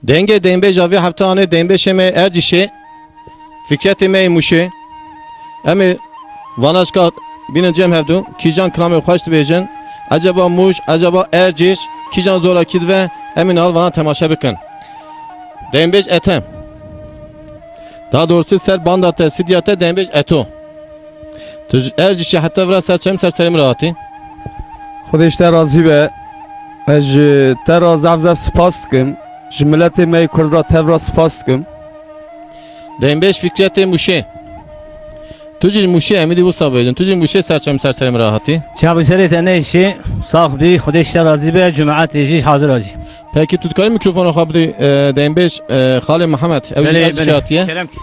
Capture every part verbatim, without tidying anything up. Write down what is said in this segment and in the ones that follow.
Dengê deynbêja vê heftanê deynbêşê me yê Ercîşê, Fikretê me yê Mûşê. Em ê vana ji ka bînin cem hevdû, kîjan kilamê xweş dibêjin. Eceba Mûş, eceba Ercîş, kîjan zorakî dibe, em ê nal vana temaşe bikin. Deynbêj Ethem. Daha doğrusu ser banda te, sidya te deynbêj Eto. Tu ji Ercîşê heta vira ser çem ser serê min re hatî. Xwedê ji te razî be. Ez ji te re zaf zaf spas dikim. Ji miletê me yê Kurd re tev re spas dikim. Deynbêj Fikretê Mûşê. Tu jî Mûşê, em ê dî wisa bêjin. Tu jî Mûşê ser çem ser serê min re hatî. Çavûserê te neyşê, sax bî, Xwedê ji te razî be, cemaetê jî hazir a jî. Pekî tu dikarî mikrofona xwe bidî, e, deynbêj, e, Xalê Mihemed. Ew jî Belê, Ercîşê belê. Hatiye. Kerem ki.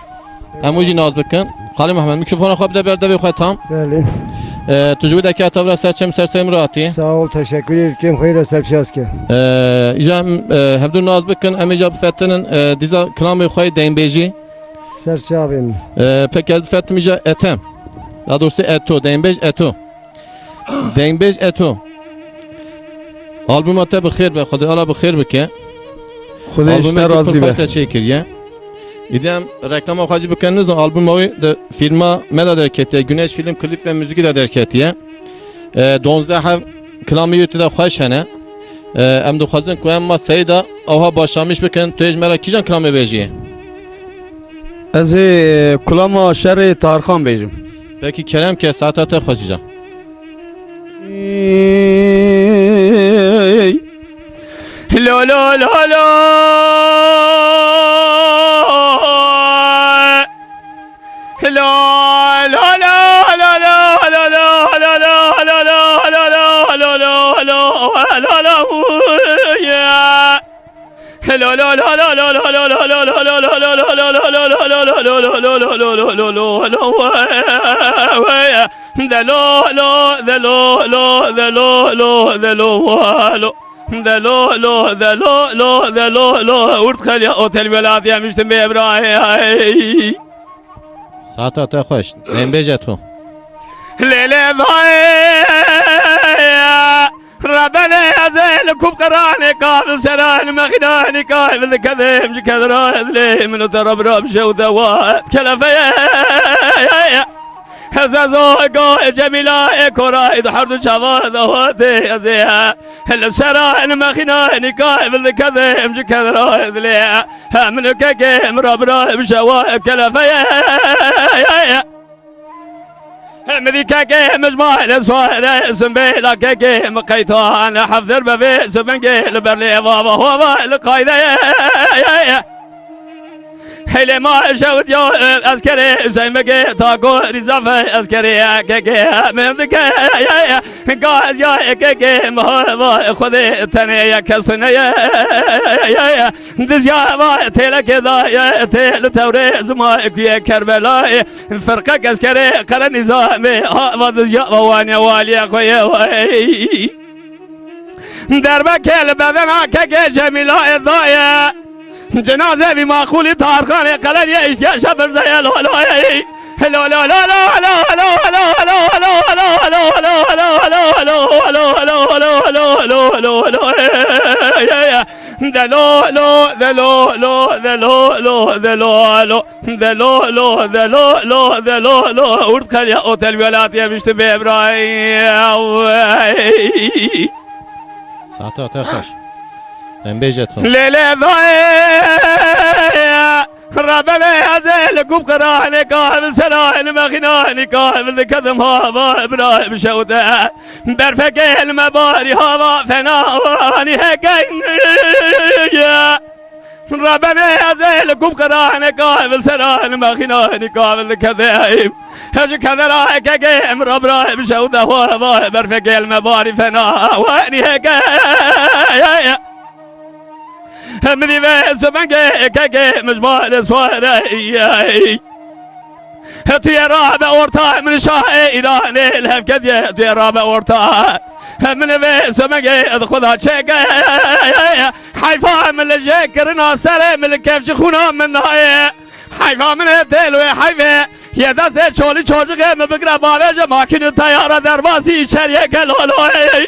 Em wî jî nas bikin. Xalê Mihemed, mikrofona xwe bide ber devê xwe tam. Belê. E, tu ji wê dekê heta vira ser çem ser serê min re hatî. Sağ ol, teşekkür ederim. Xwedê de ser piyaz ke. E, îja em, e, hevdû nas bikin, em îja bifetinin, e, dîza kilamê xwe yê deynbêjî. Ser çavê min. E, pekî ez bifetim îja Ethem. Daha doğrusu Eto, deynbêj Eto. Deynbêj Eto. Albuma te bi xêr be, Xwedê ala bi xêr bike. Xwedê ji te razî be. Albumekî pir xweş te çêkiriye. Îdî em reklama xwe jî bikin, nizam albuma wî di fîlma me de derketiye, Güneş Film klîp ve müzikî de derketiye. E, duwazdeh hev kilamê wî tu de xweş hene. E, em dixwazin ku em ma seyda awha başlamiş bikin, tu yê ji me re kîjan kilamê bêjî? Ez ê, e, kulama şerê Tarxan bêjim. Pekî kerem ke, saeta te xweş îja. Lo, lo, lo, lo. Lo, lo, lo, lo, lo. Delo, lo, delo, lo, delo, lo, delo, lo, delo, lo, urt xeliya otel welatî em işte be Ebrahî. Saeta te xweş. Em bêje tu. Lê lê dayê. Rebelê ez ê li kûp qeranê ka, li seran mexînanî ka, li kedêm ji kedra ez lê min û te rab rab şew dewa kelefeye. Ez ez o go Cemîla ê kora ê di her du çava de hatê ez ê. Li seran mexînanî ka, li kedêm ji kedra ez lê. Min û kekê min rab rab şewa kelefeye. Em dî kekê min ji ma li sware simbêla kekê min qeytan hevdir be vê sibingê li ber lê vava hova li qayde ye. Heylê ma şewit ya eskerê Hüseyin Begê ta gorî zafe eskerê kekê min dike. Gaz ya kekê min hava Xwedê tenê ye kes ne ye. Dizya va têlekê da ye tê li tewrê zima kuye Kerbelayê. Firqek eskerê qere nîzamê, ha, va dizya va waniye waliye xwe ye, wey. Derbekê li bedena kekê Cemîla ê daye. Cenaze vî maqûlî Tarxanê qeleriye îştiya şebirzeye lo lo ey. Lo lo lo lo. De lo lo, de lo lo, de lo lo, de lo lo, de lo lo, de lo lo, de lo lo, de lo lo. Urt xeliya otel welatî em işte be Ebrahîm. Saeta te xweş. Em bêje tu. Lê lê dayê. Rebelê ez ê li kûp qeranê ka, li seranê mexînanî ka, li kedim hava Ebrahîm şewde. Berfekê li me barî hava fena wanî heke. Rebelê ez ê li kûp qeranê ka, li seranê mexînanî ka, li kedim. Hejî kedera hekeke em rab Ebrahîm şewde hava berfekê li me barî fena wanî heke. Min dî ve sibengê kekê min ji malê sware. Tu yê rabe orta min şahê Îranê li hevkediye, tu yê rabe orta. Min vê sibengê di xwe da çêke. Heyfa min li jê kirina serê min li kevçî xûna min nayê. Heyfa min e têl wê heyvê. Yê destê çolî çocixê min bigre bavêje makînî teyara derbasî içeriye ke loloyê.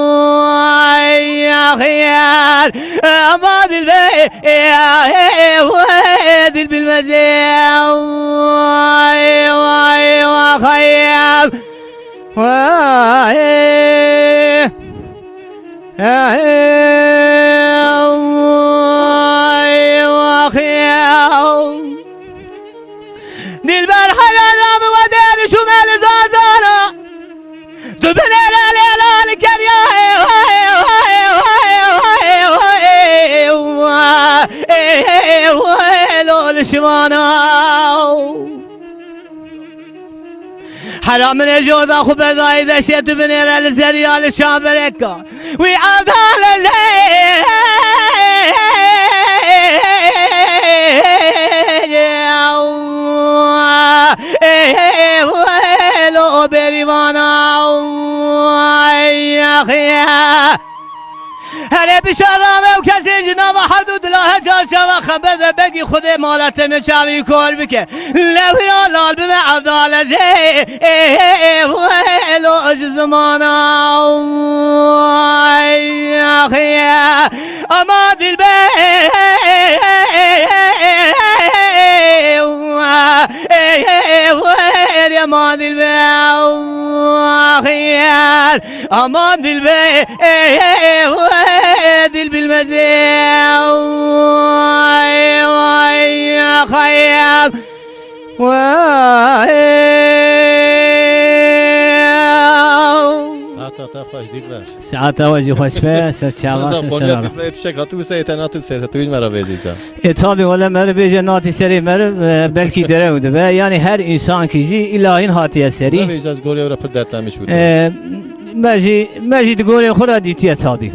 Ay, ah, yar. Ama dilber, dilbilmez. Ay, vay, vay, ay. Vay. Ay, vay, vay. Dilber hayal abi ve değerli şu meli zazara. Tu binêre lêla li keriya, lo li şivana. Hera min ê jorda xwe berdayî deşê, tu binêre li zeriya li çavereka. Wî adaleze. Lo bêrîvana. Ay, ah, ya. Herê bişara ve û kesê ji nava her du dila her çarçava xeber de begî Xwedê mala te min çavî kor bike. Lewira lal bibe evdalezê. Lo ji zimana. Ay, ah, ya. Ama dilber. Aman dilbe, ey, ey, ey, ey, dil bilmez, ey, vay, vay, xayam. Vay. Saeta te xweş, Dilber. Saeta we jî xweş be, ser çava, Nizam, ser konuya şerara. Dilberê tiştek hatibû, se yete natib, se tu me re bêjî ca. E, tabi, wele meriv bêje natî serê meriv, e, belkî derew dibe. Yani her insan ki jî îlahin hatiye serî. Tabi, îca ji gorî ew re pir dertlenmiş bû. E, me jî, me jî di gorê xwe re dîtiye tabi.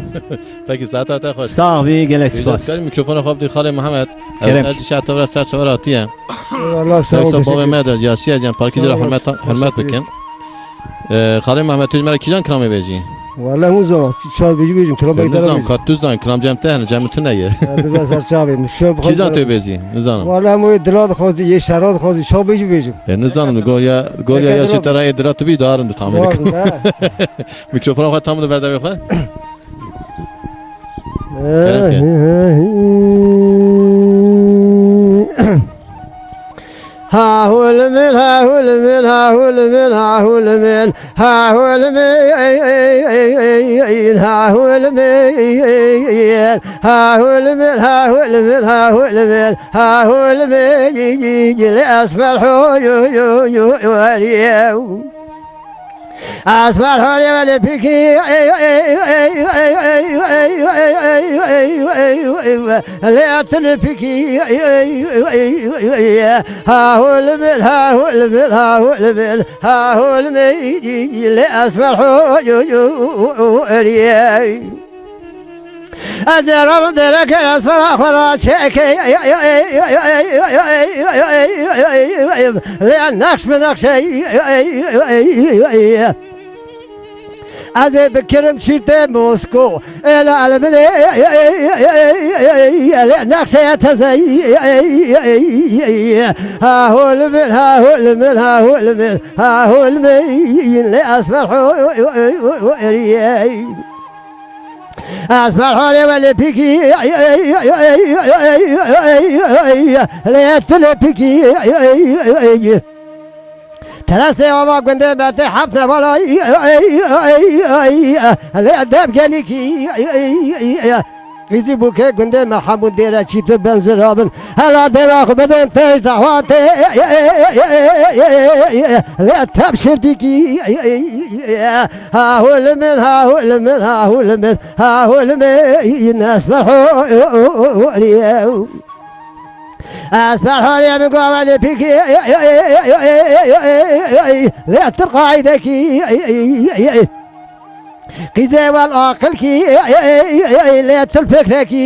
Peki, saeta te xweş. Sağ ol, gelek spas. Mikrofona xwe bidî xalê Mihemed. Kerem. Ez ji şehta vira ser çavar hatiye. Eyvallah, sağ ol, teşekkür ederim. Bavê me de, yaşiye cem, parkî jira hürmet, hürmet bikin. Ee, Xalê Mehmet, tu ji me re kîjan kilamê bêjî? Wele hûn zana, çav bêjî bêjim, kilam bêjî. Nizam, ka tu zan, kilam cem te hene, cem tu ne ye. Dibe ser çavê min. Kîjan tu bêjî? Nizanim. Wele hemû yê dila dixwazî, yê şera dixwazî, çav bêjî bêjim. E, nizanim, goriya, goriya ya şî te ra ê dila tu bî, darin di tamî dikim. Mikrofona xwe tam di berdevê xwe. Ha hul min, ha hul min, ha hul min, ha hul min, ha hul min, ha hul min, ha hul min, ha hul min, ha hul min, ha hul min, ha hul min, li esmer ho yo yo yo yo. Esmer hore wele piki, le atle piki, ha hol mil, ha hol mil, ha hol mil, ha hol mil, le esmer hore. Ez ê rabim dereke esmera xwe ra çêke, lê nexş bi nexşe. Ez ê bikirim çîtê Mosko, ê la elbilê, lê nexşe teze. Ha hol mil, ha hol mil, ha hol mil, ha hol mil, lê esmer ho. Ez ferhane welê pîkî, lê tu lê pîkî. Teresê ava gundê me tê heft nevala, lê dev genikî. Qîzî bûkê gundê me hemû dêre çîtir ben zirabin. Hela dêra xwe bidin têj dehwatê. Lê tev şirtîkî. Ha hol min, ha hol min, ha hol min, ha hol min, esmer hol. Esmer hol ye min gava lê pîkî. Lê tu qaydekî. Qîzê wel aqil kî, lê tu fikrekî.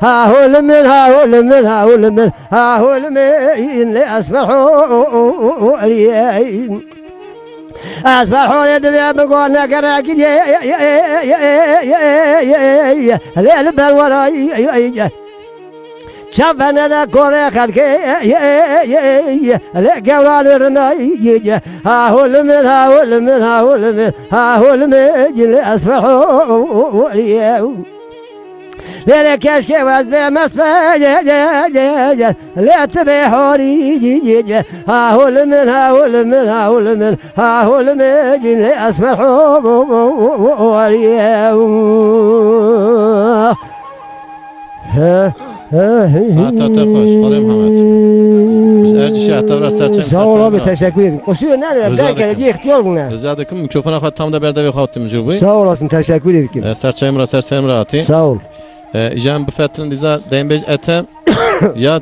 Ha hol min, ha hol min, ha hol min, ha hol min, lê esmer hol. Esmer hol ye divê min go negere gidê, lê li ber wera. Çav bene de korê xelkê, lê gewran rina. Ha hol min, ha hol min, ha hol min, ha hol min, lê esmer hol. Lê lê keşkê wez bê mesme, lê tu bê horî. Ha hol min, ha hol min, ha hol min, ha hol min, lê esmer hol. Saeta te xweş, Xalê Mihemed. Ji her çi şehta vira ser çem. Sağ ol abi, teşekkür ederim. Kusura ne demek, derken diye ihtiyar bunlar. Rica dikim, mikrofona xwe tam de berdevê xwe hatî min cû bû. Sağ olasın, teşekkür ederim. E, ser çem ra, ser çem ra hatî. Sağ ol. E, îja em bifetin dîza deyim bêj Ethem. Ya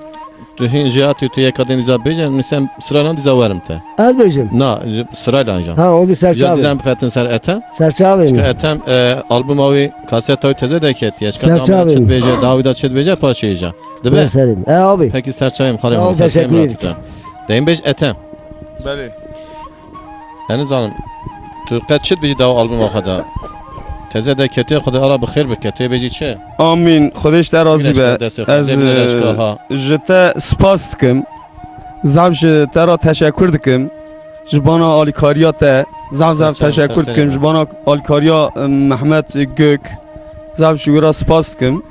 tu hîn jî hatî tu yeka din dîza bêje, min sen sirayla dîza werim te. Ez bêjim. Na, sirayla îja. Ha, oldu ser çavê. Dîza em bifetin ser Ethem. Ser çavê mi? Ethem, e, albuma wî, kaseta wî teze de ketiye. Ser çavê mi? Çi bêje, dawî da çi bêje, paşê îja. Dibe? Ser serê mi? E, abi. Peki ser çavê mi, Xalê Mihemed, ser çavê mi hatî. Deyim bêj Ethem. Belê. Ez nizanim, tu qet çi dibêjî dawa albuma xwe de? Teze de ketiye, Xwedê ara bi xêr bike. Tu yê bêjî çi? Amîn. Xwedê ji te razî be. Ez, e, ji te spas dikim. Zaf ji te ra teşekkür dikim. Ji bana alîkariya te zaf zaf teşekkür dikim. Ji bana alîkariya, e, Mehmet Gök. Zaf ji wî ra spas dikim.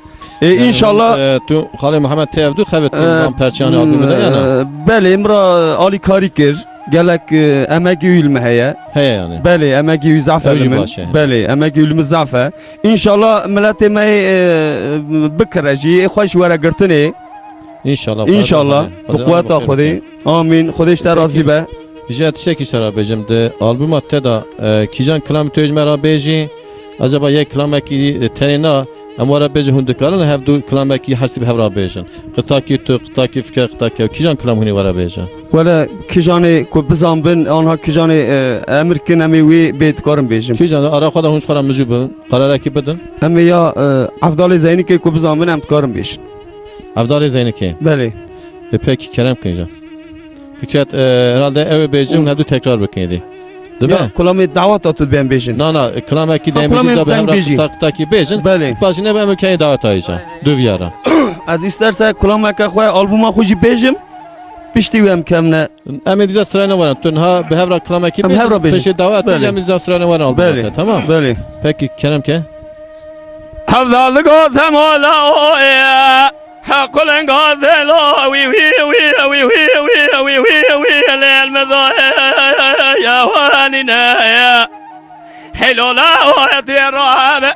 E, înşallah. E, tu Xalê Mihemed tê ev du xebit, e, van perçiyanê albumê de ya na? E, belê, min ra alîkarî kir. Gelek, e, emegî wî li min heye. Heye yani. Belê, emegî wî zaf e. Ew li jî min baş e. Belê, emegî wî li min zaf e. Înşallah miletê me yê, e, bikire jî, ê xwe jî were girtinê. Înşallah, Înşallah. Xwedê, Xwedê Bi quweta Xwedê. Amîn. Xwedê ji te razî be. Ji tiştekî ji te re bêjim, di albuma te de, e, kîjan kilam tu ji me re bêjî? Acaba yek kilamekî, e, tenê na, em were bêjin, hûn dikarin li hevdu kilamekî hestî bi hev re bêjin? Qitakî tu, qitakî fikir, qitakî ew. Kîjan kilam hûnî were bêjin? Wele kîjanê ku bizanbin, anha kîjanê, e, emir kin, em ê wê bê dikarin bêjin. Kîjan ara xwe de hûn ji xwe re mijû bin, qerarekî bidin. Em ê ya, e, Evdalê Zeynikê ku bizanbin, em dikarin bêjin. Evdalê Zeynikê. Belê. E, pekî, kerem kin jî. Fikret, e, herhalde ew ê bêjin, hûn hevdu tekrar bikin êdî. Dibe? Ya, kulamê daweta tu dibên bêjin. Na, na, kilamekî Ha, demê kulamê dîsa bi hev re deng bêjî. Tak, takî bêjin. Belê. Baş ne, em keyê daweta îca. Dûviyara. Ez îsterse kulameke xwe, albuma xwe jî bêjim. Piştî wê em kevne. Em ê dîsa sirayne werin. Tu niha bi hev re kilamekî Em bêjin. Hev re bêjin. Pêşê daweta Belê. Em ê dîsa sirayne werin albuma Belê. te. Tamam. Belê. Pekî, kerem ke. Hevdal digot hem ola oye. He kulinga zelo, wî, wî, lêl me da, ya wanîne. Heylola oye tê rabe.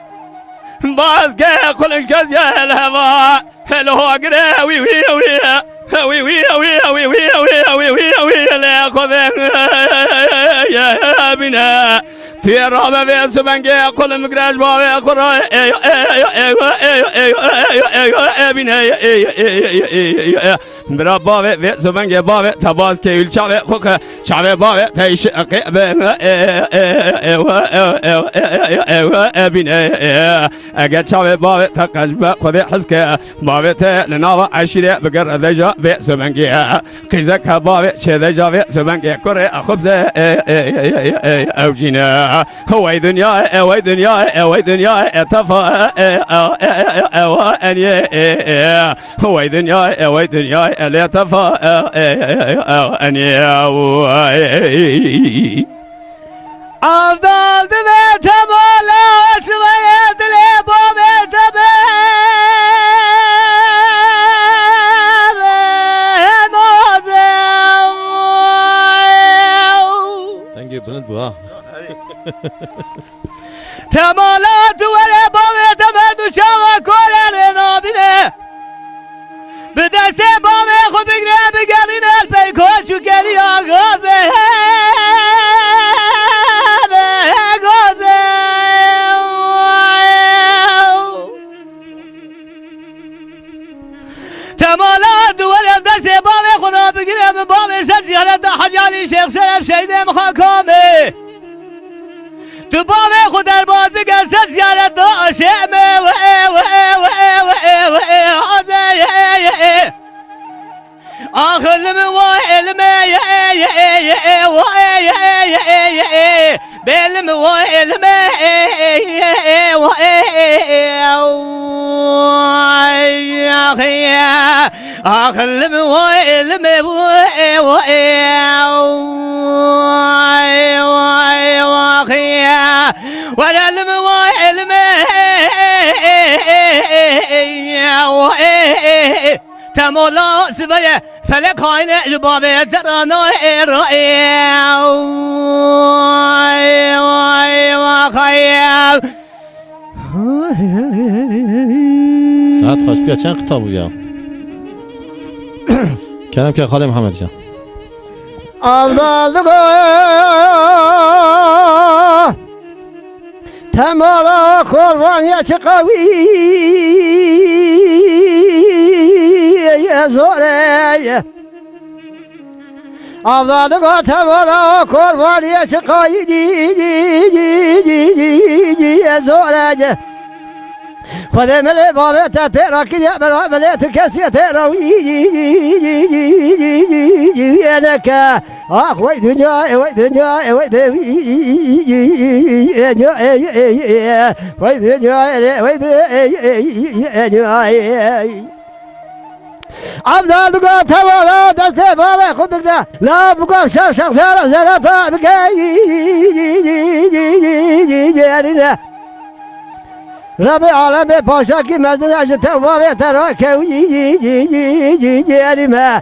Bazge kulinga zel heva. Helo gire, wî, wî, wî. Wî, wî, wî, lê xwedê bîne. Tu yê rabe vê sibengê, qulim gireş bavê xwe re, ê, ê, ê, bîne, ê, ê, ê, ê, ê, ê, ê. Bira bavê vê sibengê, bavê te baz kê û çavê xwe ke, çavê bavê te îşiqê be, ê, ê, ê, ê, ê, ê, ê, ê, ê, bîne, ê. Eger çavê bavê te qeş be, xwedê hez ke, bavê te li nava eşîrê bigere deja vê sibengê. Qîzeke bavê çê deja vê sibengê kurê xwe bize, e, e, e, e, e, ew jî ne. Wey dinyayê, e, wey dinyayê, e, wey dinyayê, e, tefa, e, e, e, e, e, e, eniyê, e, e. Wey dinyayê, e, wey dinyayê, e, lê tefa, e, e, e, e, e, eniyê, e, e. Avdal dibe temala sivayê dilê bavê te be, be, nozem. Dengê bilind bû ha. Temala tu were bavê te merdu çawa kore rê nabîne. Bi destê bavê xwe bigre, bigerîne pey koç û keriya gazê, gazê. Temala tu were destê bavê xwe re bigire, min bavê ser ziyareta Hecî Alî Şêx Şeref Şehîdê min Xakamê. Tu bavê xwe derbas bike ser ziyaret da aşê me, we, we, we, we, we, we, azê, ye, ye, ye. Axir li min wa elime, ye, ye, ye, ye, wa, ye, ye, ye, ye, ye. Bê li min wa elime, ye, ye, ye, ye, wa, ye, ye, ye, ye. Ax, ye. Ax, lim, woy, lim, woy, woy, woy, woy, woy. Were lim, woy, lim, woy. Temola sibeye felek hayne ji babê derana êra ê. Woy, woy, woy. Saet xweş bûya, çend qita bûya? Kerem ke Xalê Mihemed can. Avdal digo temala korban ya çi qawî ye zor e. Avdal digo temala korban ya çi qawî ye zor e. Xwedê milê bavê te têra kiriye, bera milê tu kesî têra wî neke. Ax wey dinyayê, wey dinyayê, wey de wî, wey dinyayê, wey dinyayê. Evdal digo tewala destê bavê xwe bigre. La bigo şex şex zera zera ta bike yerine. Rebê alemê paşakî mezin e ji te û bavê te rakewî yerî me.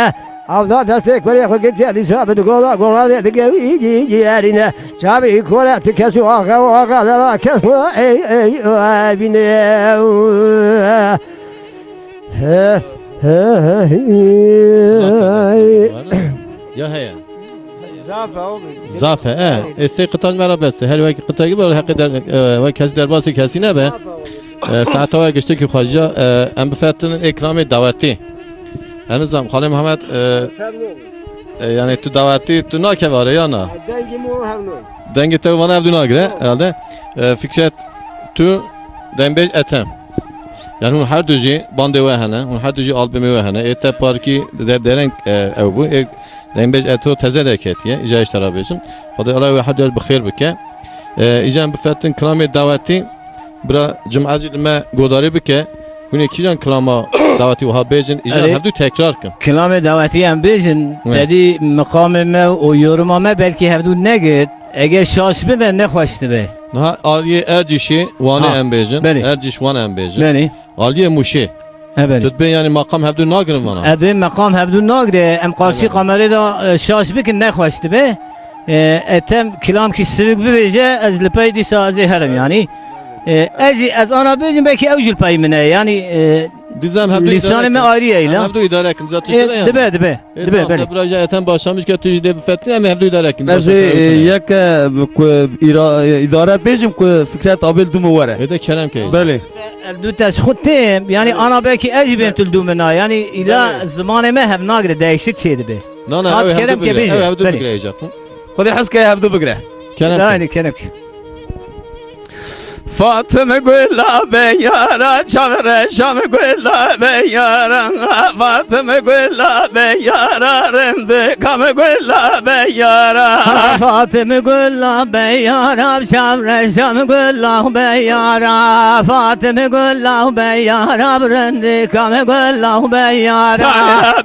Evda destê kurê xwe girtiye dîsa bi gola gola lê dige wî cî cî erîne. Çavî kore tu kes û axe û axe lera kes na ey ey ey bîne. He, he, he, he. Ya heye. Zaf e abi. Zaf e, e. E, sê qitac me re bes e. Her wek qitayekî be, heqê der-, e, wek kes derbasî kesî nebe. E, saeta we giştekî xweş ya, e, em bifetinin ê kilamê dawetî. Henizam, Xalê Mihemed, e, e, yani tu dawetî, tu nakeve are ya na? Dengê min wan hevno. Dengê te wan hevdû nagire, herhalde. E, Fikret, tu dengbêj Ethem. Yani hûn her du jî bandê we hene, hûn her du jî albumê we hene. Ê te parkî de-, dereng, e, ew bû. Ê dengbêj Eto teze derketiye, îja ji te re bêjim. Xwedê Allah we her du bi xêr bike. E, îja em bifetin kilamê dawetî, bira Cum'e jî li me godarî bike. Hûn ê kîjan kilama dawetî wiha bêjin, îja Erê. hevdû tekrar kin. Kilamê dawetî em bêjin, Evet. tedî miqamê me û yoruma me belkî hevdû negit. Eger şaş bibe, nexweş dibe. Niha aliyê Ercîşê Wanê Ha, em bêjin. belê. Ercîş Wan em bêjin. Belê. Aliyê Mûşê. He, belê. Tu dibê yani maqam hevdû nagirin vana? Evê meqam hevdû nagire. Em qarşî He, belê. kamerê de, e, şaş bikin, nexweş dibe. E, Etem kilamkî sivik bibêje, ez li pey dîsa ez ê herim yani. E, ez jî, ez ana bêjim, belkî ew jî li pey min e. Yani, e, Dizem hevdû lîsanê idare me kin. ayrî ye Em îla. hevdû idare kin. Zaten E, işte yani. dibe, dibe. E, Dibe, tamam, belê. te bira Ethem başlamış ke tu jî dê bifetin, em hevdû idare kin. Ez ê, Başka e, sebep yok. yeke ku îra-, îdare bêjim ku Fikret Abil dû min were. E de kerem ke. Belê. Ev du te ji xwe têm, yani ana belkî ez jî bên tu li dû min a. Yani îla Belê. zimanê me hev nagire, değişik çê dibe. Na, na, Hat ew kerem hevdû ke bigire, bêje. ew hevdû Belê. bigire, Ecap. Xwedê hez ke hevdû bigire. Kerem ke. Aynı kerem ke. Fatim Gula be yara, çavre şam Gula be yara. Fatim Gula be yara, rindi kam Gula be yara. Fatim Gula be yara, çavre şam Gula be yara. Fatim Gula be yara, rindi kam Gula be yara.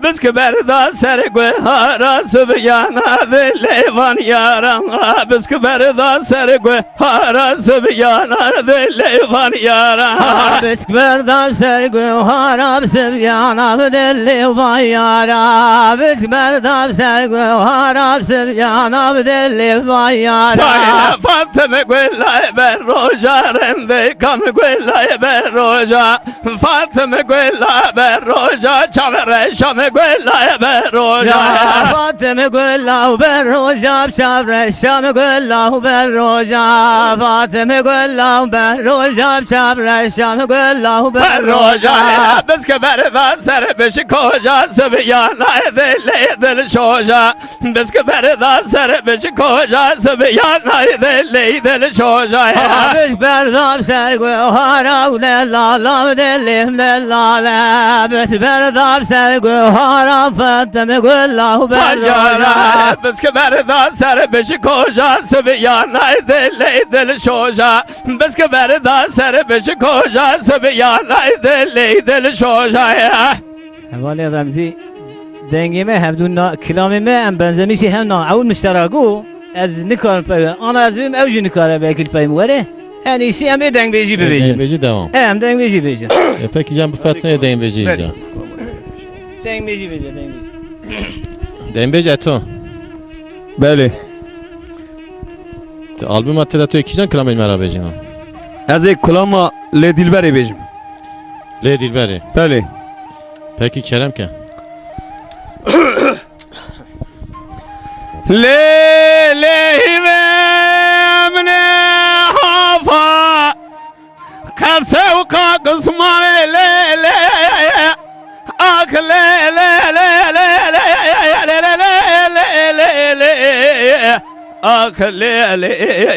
Bisk berda ser guhara, subyana dilê van yara. Bisk berda ser guh Hara sibyana dilê van yara. Bisk berda ser guhara sibyana dilê van yara. Bisk berda ser guhara sibyana dilê van yara. Fatim Gulay ber roja rende kam Gulay ber roja. Fatim Gula ber roja çavre şam Gula ber roja. Ya Fatim Gula ber roja çavre şam Gula ber roja. Fatim Gula ber roja çavre şam Gula ber roja. Bisk berda ser biş koja sibyana dilê dil şoja. Bisk berda ser biş koja sibyana dilê dil şoja. Bisk berda ser guhara û delala û dilim delale. Bisk berda ser guhara Fatim Gula û berroja. Bisk berda ser biş koja sibyana dilê dil şoja. Bisk berda ser biş koja sibyana dilê dil şoja. Hevalê Remzî, dengê me hevdû na, kilamê me em benzemîşî hev na. Ew miştera got, ez nikarim pey. Ana ez bim, ew jî nikare belkî li pey min were. En iyisi em ê dengbêjî bibêjin. Dengbêjî devam. E, em dengbêjî bêjin. E, peki can bu fetneye dengbêjî Belê. Can. Dengbêjî bêje, dengbêjî. Dengbêj Eto. Belê. Te albuma te de tu kîjan kilamê me re bêjî ha? Ez ê kulama Lê Dilberê bêjim. Lê Dilberê. Belê. Peki kerem ke. Lê, lê hîvê min ê hafa. Qerse û qaqismanê lê, lê. Ak lê, lê, lê. Ak lê, lê, lê.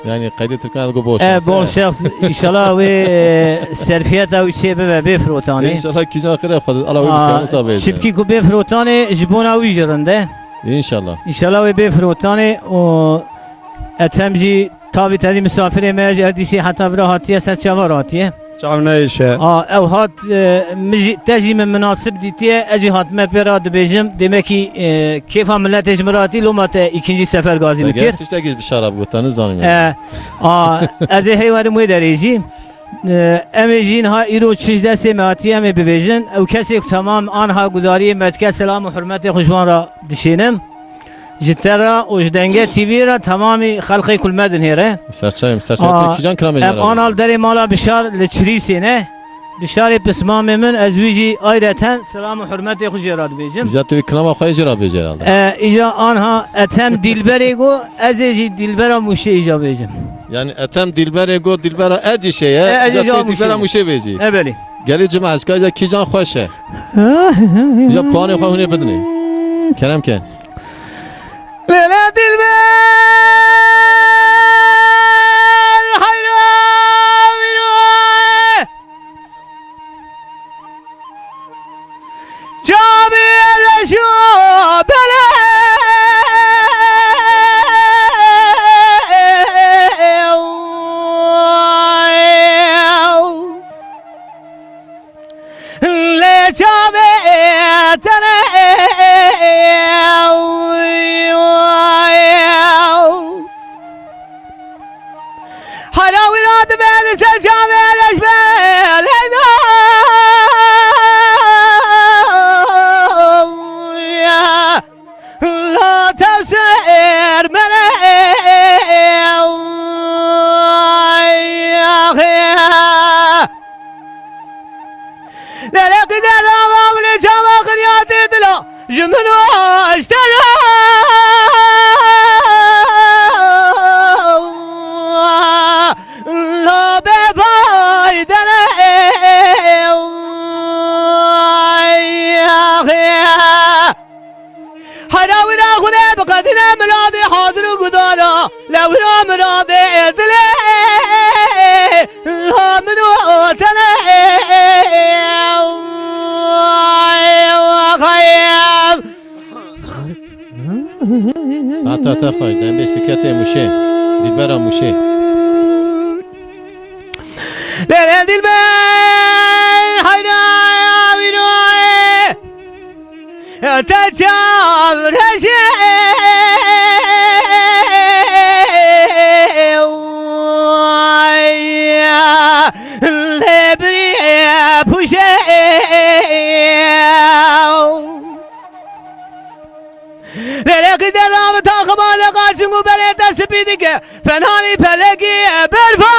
Yani qeydê Tirkan digo bol şans. E, bol şans. İnşallah wê, e, serfiyeta wî çê bibe bê firotanê. İnşallah kîjan qire xwe Allah wê bişkene sabê. Çimkî ku bê firotanê ji bona wî jî rind e. İnşallah. İnşallah wê bê firotanê û Ethem jî tabî tevî misafirê me ji Erdîşê heta vira hatiye, ser çava re hatiye. Çav neyşe. A, ew hat, e, min jî, te jî min minasib dîtiye, ez jî hatime pê re dibêjim. Demekî, e, kêfa miletê ji min re hatî, loma te îkincî sefer gazî min kir. Tiştekî ji bişara bigota, nizanim yani. E, a, ez ê heywerim wê derê jî. E, em ê jî niha îro çi ji destê me hatiye, em ê bibêjin. Ew kesê ku temam anha gudariyê me dike, selam û hurmetê xwe ji wan re dişênim. Ji te re û ji Denge T V re temamî xelqê ku li me dinêre. Serçeyim, serçeyim. Aa, kîjan kilamê em jê re ana li derê mala Bişar li Çirîsê ne. Bişarê pismamê min, ez wî jî ayreten selam û hurmetê xwe jê re dibêjim. Îca tu wî kilama xwe jê re bêjî herhalde. E, îca anha Ethem Dilberê got, ez ê jî Dilbera Mûşê îca bêjim. Yani Ethem Dilberê got Dilbera Erdîşê ye, e, ez îca jî tu Dilbera Mûşê bêjî. E, belê. Gelî cima hezka îca kîjan xweş e. Îca puanê xwe hûnê bidinê. Kerem ke. Lele dilber hayra viro. Çavê reşo bele. Lê çavê te ne. Hara wî ra dibe li ser çavê reş be leyda. La tevsêr mene. Lele qîde rava wile çava xiryatê dila ji min û aştera. La bê fayde ne. Hera wira xwine biqedîne miradê hazir û gudara, le wira miradê dilê la min û te ne. Saeta te xweş, dembê şirketê Mûşê, Dilbera Mûşê. Lele dilber hayra wîroyê. Te çav reşê lê birî pûşê. Lêlê qîzê ravita xima de qaşing û berê te spî dike. Fenanî pelekî berfa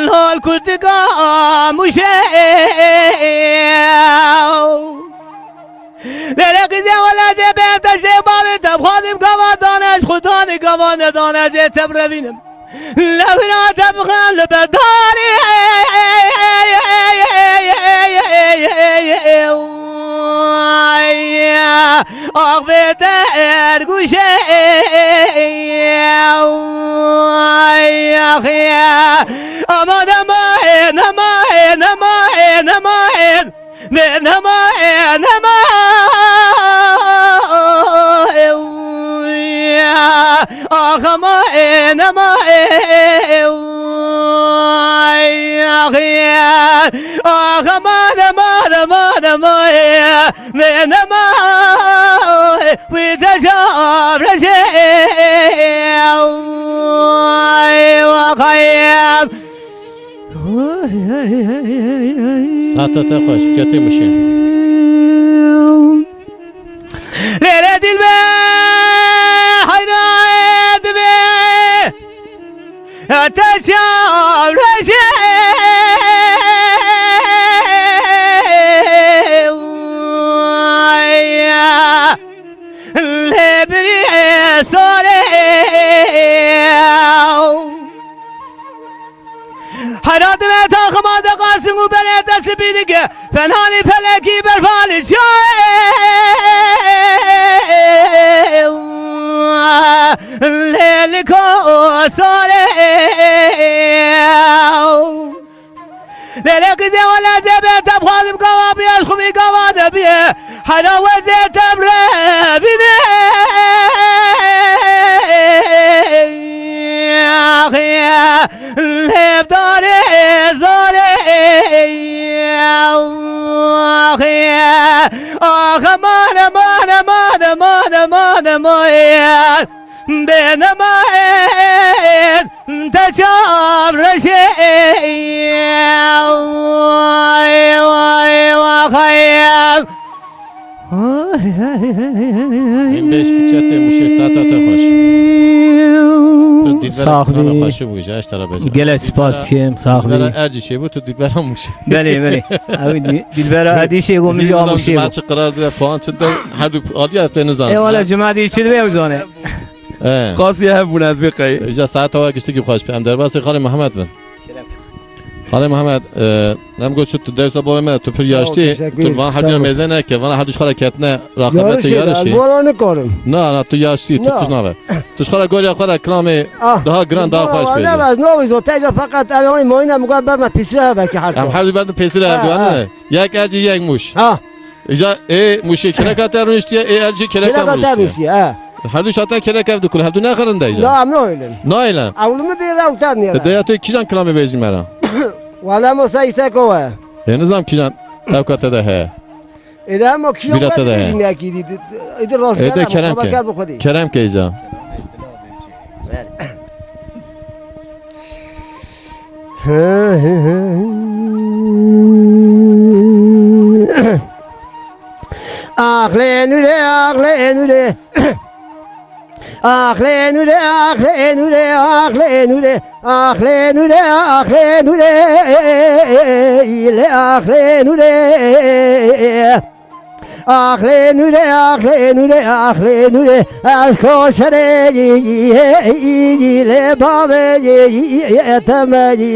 lal kurtika mûşe. Lêlê qîzê wele zê bê teştê bavê te bixwazim gava dane ez xwe dane gava nedane ez ê te birevînim. Lewra te bixin li berdarê axvê te ergûşe. Ama nema, nema, nema, nema. Nema, nema, ax ama, nema, ax, ax ama, nema, nema, nema, nema, wî te şav reşê, waxayem. Saeta te xweş, ketê Mûşê. Lêlê dilber hayra divê te çav reşê. Lê birî sorê. Hera divê taxima de qasin û berê te spî dike. Fenanî pelekî berfalî çayê. Lêlika sarê. Lêlê qîzê wele zêbê te bixwazim gava biyê, ji xwe bî gava nebiyê. Hera wezê te bi revînê. Axê lêvdarê zarê. Axê, ax, aman, aman, aman, aman, aman, aman. Bênemaên te çav reşê. Vay, vay, vay, xeyem. Em beş Fikretê Mûşê, saeta te xweş. Tu Dilbera Sax bî. Xweş bû, ji eştera bêje. Gelek spas dikim, sax bî. Dilbera Ercîşê bû, tu Dilbera Mûşê. Belê, belê. Ew Di-, Dilbera Erdîşê got, min ji Amûşê got. Çi qerar dire, puan çi de, her du aliya te nizan. Ê, wala cuma dî çi dibe ew zane. He. Qasî hev bûne vê qey. Îca saeta we giştikî xweş be. Em derbasî xalê Mihemed bin. Xalê Mihemed, e, em got, tu dewsa bavê me, tu pir yaştî, teşekkür ederim. Sağ olasın. Tu van hediya mêze neke, vana her du xala ketine raqabetê yarışê. Yarışê de, ez vana nikarim. Na, na, tu yaştî, tu tişt nabe. Tu xala goriya xwe re kilamê daha giran, daha xweş bêje. Ah, ne, ez navîzo, teca feqet ev, yani, moyne muga berme pîsre hebe ki her. Em her du berdin pêsire her du, ha, ha. Yek Ercî, yek Mûş. Ha. Îca ê Mûşê kereka te rûniştiye, ê Ercî kereka Kereka te rûniştiye. Rûniştiye, ha. Her du şate kerek ev dikul, hev du ne xirinde îca? Na, em nahêlin. Nahêlin. Ewlimi dê rew te nêre. E, deya tu kîjan kilamê bêjî me ra? Wala mo se îseko we. Ê nizam kîjan ew kate de heye. Ê de hema kîjan Bîra te de heye. Bêjî me kî dî, dî, dî rast Ê de gere, kerem ke. Kerem ke îca. Ax lê nûrê, ax lê nûrê. Ax lê nûrê, ax lê nûrê, ax lê nûrê. Ax lê nûrê, ax lê nûrê. Lê ax lê nûrê. Ax lê nûrê, ax lê nûrê, ax lê nûrê, ez koşerê yî, yî, yî, lê bavê yî, yî, yî, temê yî.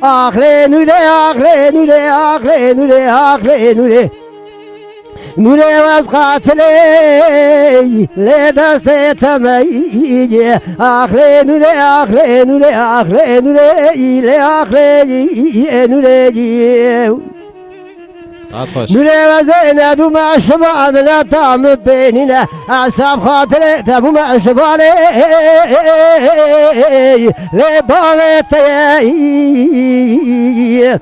Ax lê nûrê, ax lê nûrê, ax lê nûrê, ax lê nûrê. Nûrê wez qatilê, lê destê temê yî. Ax lê nûrê, ax lê nûrê, ax lê nûrê, lê ax lê yî, yî, nûrê yî. Saet xweş. Nûrê wezê ne dûme şiva mileta min bênîne. Esaf xatirê te bûme şivalê. Lê bavê te ye.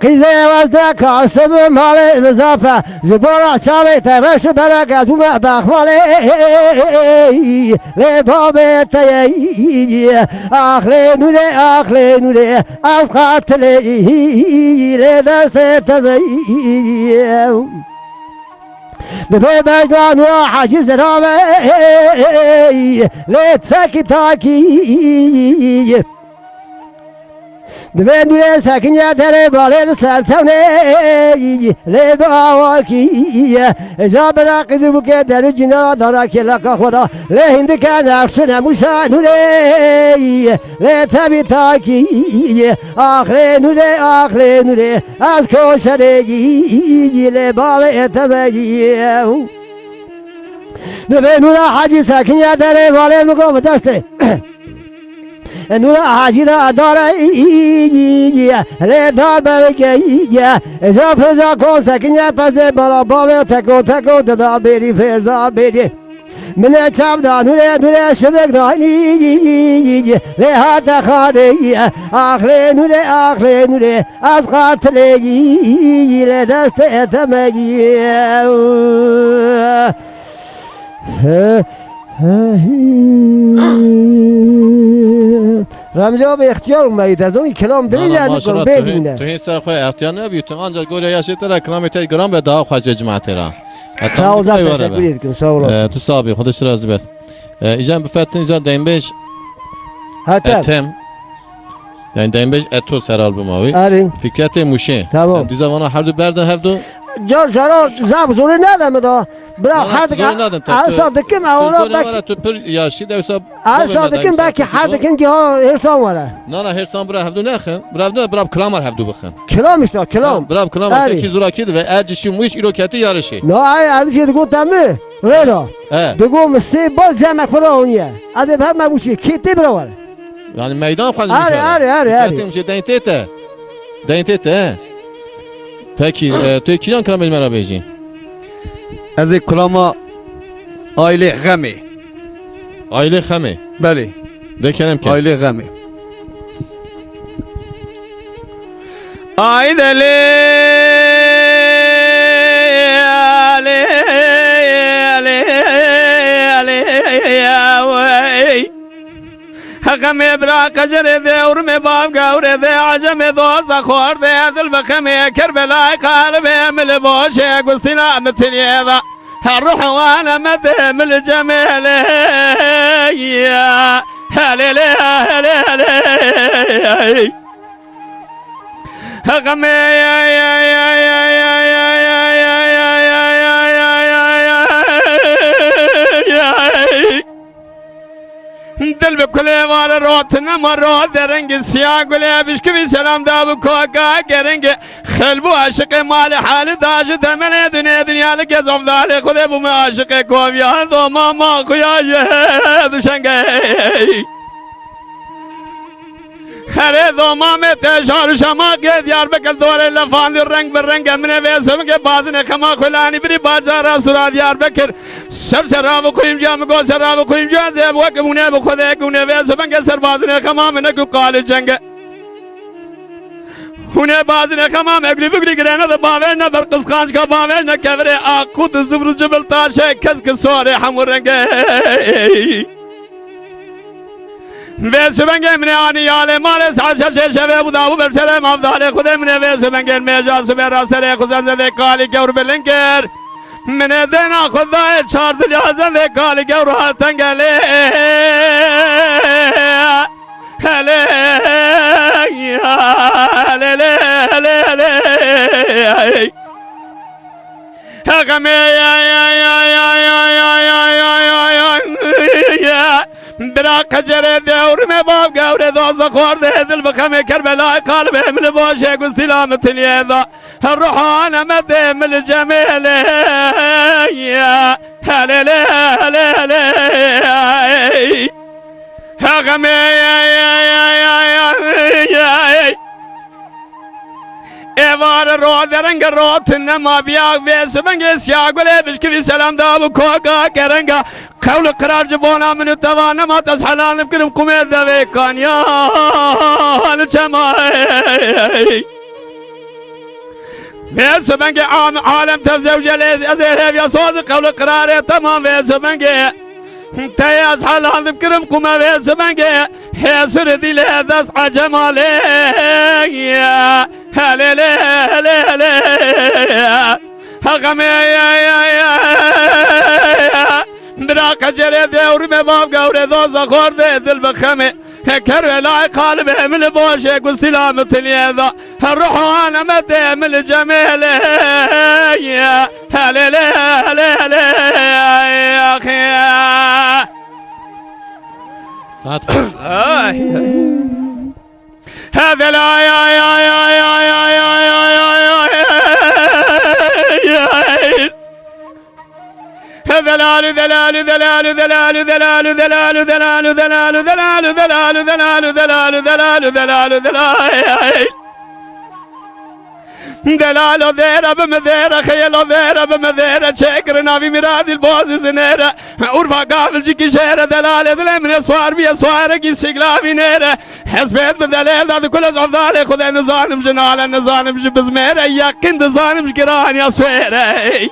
Qîzê wezde kasib malê mizafe. Ji bo ra çavê te reş bereket bûme bexvalê. Lê bavê te ye. Ax lê nûrê, ax lê nûrê. Ez qatilê lê destê te ve. Dibê bejdan û hecî zirave lê tekî takî. Dibê nûrê sekiniye derê balê li ser tewnê lê bi awakî. Ja bira qîzî bûkê derû cîna dara kêleka xwe da. Lê hindike nexşine mûşa nûrê. Lê tevî takî, ax lê nûrê, ax lê nûrê, ez koşerê yî, lê bavê te ve yî. Nûrê nûra hecî sekiniye derê valê min got bi destê. Nûra hecî da dare, lê da bevike, ja fêrza ko sekiniye pezê bala bavê teko teko dida bêrî fêrza bêrî. Min e çav da nûrê, nûrê şibek da, lê hate xarê. Ax lê nûrê, ax lê nûrê, ez qatilê yî, lê destê te me yî. Remzi abi, extiyar me yî, te zanî kelam dirêj e, tu hê ser xwe extiyar nebî, tu ancak gorya yaşê te re kilamê te giran be daha xweş e cemaatê re. Sağ ol, zaten teşekkür ederim, sağ olasın. E, tu sax bî, Xwedê tu razî be. E, îcan bifetin, îcan deynbêj Ethem. Ethem. Yani deynbêj Eto ser albuma wî. Erê. Fikretê Mûşê. Tamam. Em dîza vana her du berdin hev du. Car cara zaf zorê nede min da. Bira, na, na, her tu dikim, zorê nadin te, ez tu, sa dikim, tu ona zorê belki, were, tu pir yaşî de, wisa ez sa dikim, belki her dikim ki ha hêrsan were. Na, na, hêrsan bira hevdu nexin. Bira hevdu ne, bira kilamar hevdu bixin. Kilam işte, kilam. Ha, bira kilamar, erê. Te ki zorakî dibe, er cişî mûş îro ketî yarişê. Na, ay, erdişê digo te mi? Rêra. He. Digo mi sê bar cemek xwe ra oniye. Edê her me bûşî, kê tê bira were. Yani meydan xwendin. Erê, erê, erê, erê. Dikkatim şey, dengê te. Dengê te, he. Peki, e, tu kîjan kilamê ji me re bêjî? Ez ê kulama Ailê Xemê. Ailê Xemê. Belê. De kerem ke. Ailê Xemê. Ay delê, alê, alê, alê, ya wey. Heqemê bira qecerê de, urmê bav gawrê de, ecemê dosta xwar de, dil bi xemê Kerbelay qalbê min li boşê gustîna min tiliyê de. Her ruh wan emet min li cemêlê ya. Helê lê, helê, helê. Heqemê ya, ya, ya. Dil bi kulê vare rot nema ro derengê siya gulê bişkivî selam da bi koka gerengê xelbû aşiqê malê halî da ji demelê dunê dinya li gez avdalê xudê bû me aşiqê koviya doma ma xuya ji duşengê. Herê domamê te şar û şemaqê Diyarbekir dorê lefandî reng bi reng emine vê simikê bazinê xema xulanî birî bacara sura Diyarbekir. Ser sera bi kuyumcuya min got sera bi kuyumcuya zê bi wek bûne bi xwedê ek bûne vê simikê ser bazinê xema min ek û qalê cenge. Hûnê bazinê xema me gulî bigulî girêne de bavê ne ber qisqançka bavê ne kevirê aqût û zivr û cibil taşê kesk û sorê hemû rengê. Vê sibengê min ê anî yalê malê saet şeşê şevê bû dabû ber serê mavdalê xudê min ê vê sibengên mêja sibê ra serê xwe zenzedê kalî gewr bilind kir. Min ê dêna xwe dayê çar dilya zendê kalî gewr hat tengelê. Helê, helê, helê, helê. Heqemê ya, ya, ya. Bira qecerê dewrime bav gewre doza xwar de dil bi xemê Kerbelay qalbê min li boşê gustîla min tiliye da. Her ruhan emetê min li cemêlê ya. Helê lê, helê, helê. Heqemê ya, ya, ya. Êvar ro derenge ro tine ma biya vê sibengê siya gulê bişkivî selam da bi koka kerenga. Qewl qirar ji bona min û teva nema te ez helan bikirim qumê devê kaniya li çema. Vê sibengê am alem tev zewje lê ez ê hêviya soz qewl qirarê temam vê sibengê. Teyaz helan dibkirim qûme vê simengê. Hêsir dîlê dest ecema lê. Helê lê, helê, helê. Heqemê ya, ya, ya. Bira qecerê dewrime bav gewre doza xwar de dil bi xemê. Heker welay qalbê min li boşê gustîla min tiliye da. Her ruhan emetê min li cemêlê. Helê lê, helê, helê, axê. Saet xweş. Ay, ay. Hedelay, ay, ay. Hedelal, delal, delal, delal, delal, delal, delal, delal, delal, delal, delal, delal, delal, delal, delal, delal, delal, ay, ay. Delalo dêre bi mi dêre, xeyelo dêre bi mi dêre, çêkir navî mîradîl bozî zinêre. Urfa gavil jî kî jêre, delalê dilê min ê swar bîye, swarekî sîglavî nêre. Hesbêt bi delêl da dikul ez evdalê xudê nizanim ji nale, nizanim ji bizmêre, yeqîn dizanim ji giraniya swêre.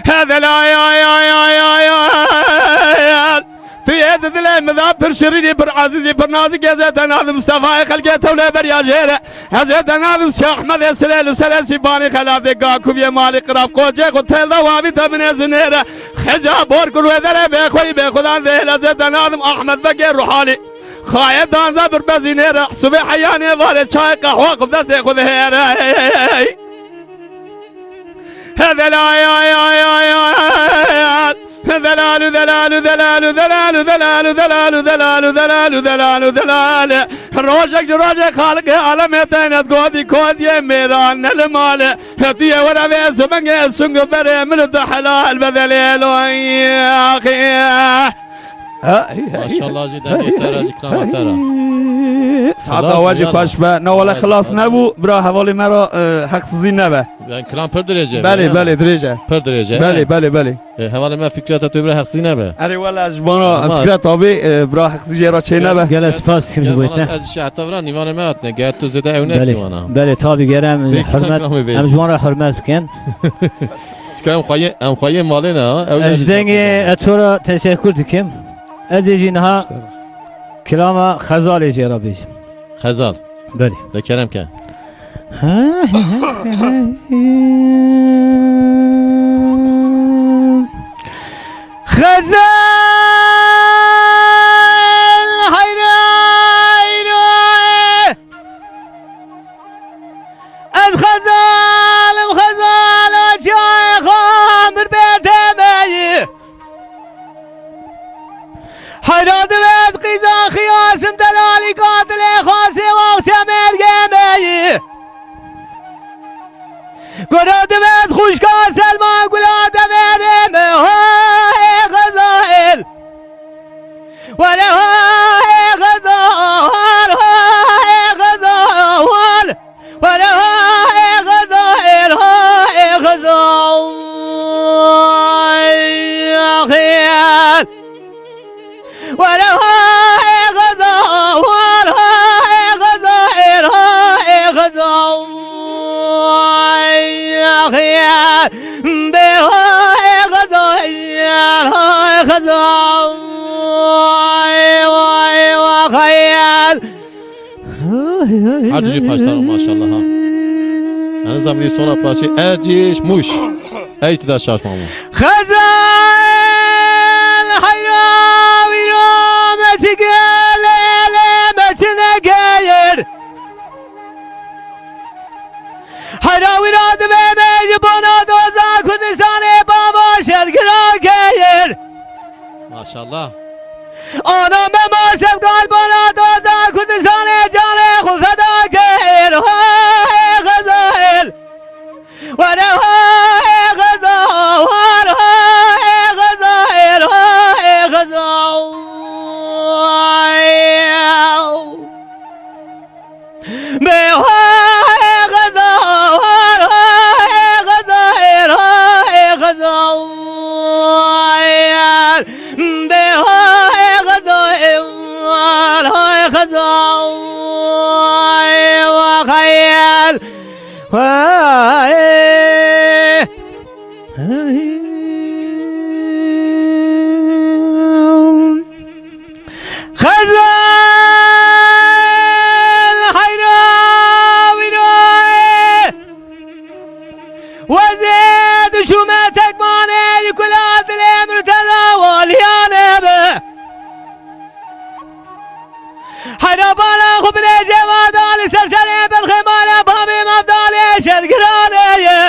Hedelay, ay, ay, ay, ay, ay. Tu yê di dilê min de pir şirînî, pir ezîzî, pir nazikî, ez ê te nadim Mistefayê xelkê tewlê beriya jêre. Ez ê te nadim Sî Ehmedê silê li serê Sîbanî xelatê Gakûviyê malî qirab qoçê xwe têl de wavî te min ê zinêre. Xeca bor gul wê derê bêxweyî bêxwedan dêl ez ê te nadim Ehmed Begê Ruhalî. Xayê danze bir bezî nêre. Sibê heyanê varê çayê qehwa xwe bi destê xwe dihêre. He delal, ay, ay, ay, ay, ay, ay. Delal, delal, delal, delal, delal, delal, delal, delal, delal, delal. Rojek ji rojek xalqê alemê tenet godî kodiyê mêran ne li mal. Hetiye were vê sumenge sung berê min te helal bedelê lo. Axê. Ha, ey, ey. Maşallah jî dengê te re, îkrama te re. Saeta we jî xweş be. Na wele xilas nebû, bira hevalê me re, e, heqsizî nebe. Yani kilam pir dirêje. Belê, belê, dirêje. Pir dirêje. Belê, belê, belê. E, hevalê me Fikret tu bira heqsizî nebe. Erê wele ji bona Fikret abi, e, bira heqsizî jê re çê nebe. Gelek spas dikim ji bo te. Ez şehta vira nîvanê me hatine. Ger tu zêde ew ne kî wana. Belê, tabi gerem hurmet, em ji wan re hurmet bikin. Çika em xweyê, em xweyê malê ne ha. Ew Ez ji dengê Eto re teşekkür dikim. Ez ê jî niha kilama Xezalê jê re bêjim. Xezal. Belê. De kerem ke. Xezal, hayra, hayra. Ez xezalim, xezala çayê xwe bir bê temeyî. Heyra divêt qîza xiyasim delalî qatilê xasê waxçe mêrgê meyî. Gora divêt xuşka Selma gula devêrê me, ha, ê Xezail. Were ha ê Xezal, ha ê Xezal. Were ha ê Xezal, ha ê Xezal. Axir. Were ha ê Xezal, ha ê Xezal, ha ê Xezal. Axir. Bê ha ê Xezal, ha ê Xezal. Vay, vay, xeyal. Her du jî paşdar û maşallah ha. Yani zamî sona paşê Ercîş, Mûş. Ey işte de şaş mamu. Xezal heyra wîra me çi gel ele me çi negeyir. Heyra wîra divê me ji bona doza Kurdistanê bava şergira geyir. Maşallah. Ana me ma şevgal bona doza Kurdistanê canê xwe feda kir. Ha ê Xezail. Were ha ê Xezail, ha ê Xezail, ha ê Xezail. Bê ha ê Xezail, ha ê Xezail, ha ê Xezail. Bê ha ê Xezail, ha ê Xezail, wa xeyal. Hey. Xezal heyra wîra. Wezê dişûme tekmanê li kula dilê min te ra waliyane be. Heyra bala xwe bile cevada li ser serê belxê mala bavê mavdalê şergirane ye.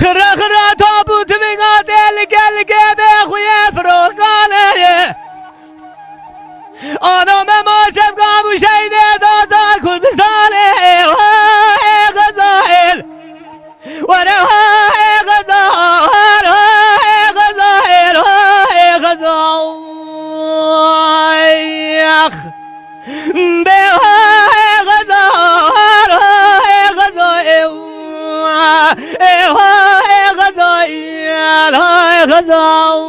Xirra xirra tabût vînga tê li gel gê bê xuyê firokane ye. Ana me ma şevga bû şeydê daza Kurdistanê. Wa ê Xezail. Were ha ê Xezail, ha ê Xezail, ha ê Xezail. Bê ha ê Xezail, ha ê Xezail. Ê ha ê Xezail, ha ê Xezail.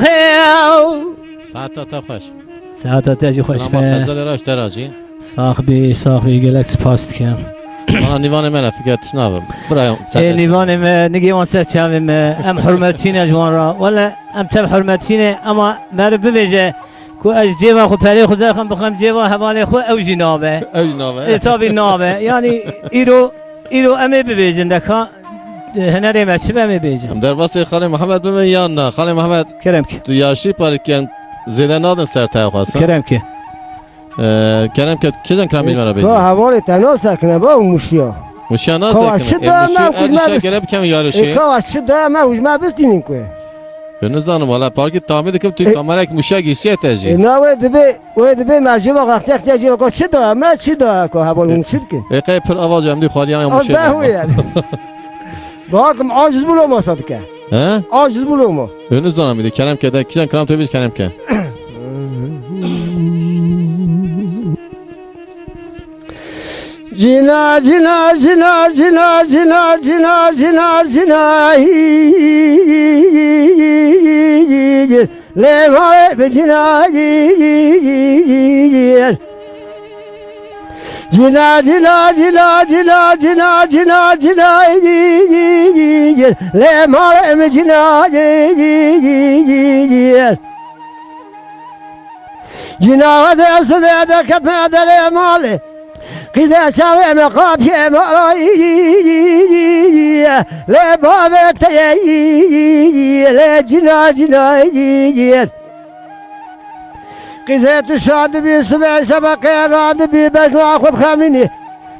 Xeyal. Saeta te xweş. Saeta te jî xweş be. Xezelê re ji te re jî. Sax bî, sax bî, gelek spas dikim. Ana nîvanê me ne fikir tişt nabim. Birayê Ê nîvanê me, nigê wan ser çavê me. Em hurmetî ne ji wan re. Wele em tev hurmetî ne, ema meriv bibêje ku ez cêva xwe perê xwe derxim bixwem cêva hevalê xwe ew jî nabe. Ew jî nabe. Ê tabî nabe. Yanî îro Îro em ê bibêjin de ka Hinerê me çi be em ê bêjin? Em derbasê Xalê Mihemed bibin yan na? Xalê Mihemed, Kerem ki. Tu yaşî parkiyen zêde nadin ser taya xwe, sa? Kerem ki. Ee, kerem ke, kêjan kiram bêjin me re bêjin? Ka hevalê te nasekine ba û muşiya. Muşiya nasekine. Kawa çi da me kujme bist-, gere bikem yarışê. Kawa çi da me kujme bistînin ku. Yo, nizanim, wala parkî tahmin dikim tu kamerek muşiya gîşiye te jî. E, na wê dibe, wê dibe me jî va xexiye xexiye jî ko çi da me, çi da ko heval hûn çi dikin? E, qey pir avac em dî xwariyan ya muşiya. Be hu ye. Baharkim aciz bû loma sadike. He? Aciz bû loma. Yo, nizanim, bir de kerem ke de, kîjan kiram tu bêj kerem ke. Cîna, cîna, cîna, cîna, lê ma bi cîna, cîna, cîna, cîna, lê ma bi cîna, cîna, wede sibê derketme derê malê. Qîze çavê me qapiyê me rayî, lê bavê te ye, lê cîna cîna yî. Qîze tu şa dibî, sibê şebeqê radibî, bejna xwe dixemînî.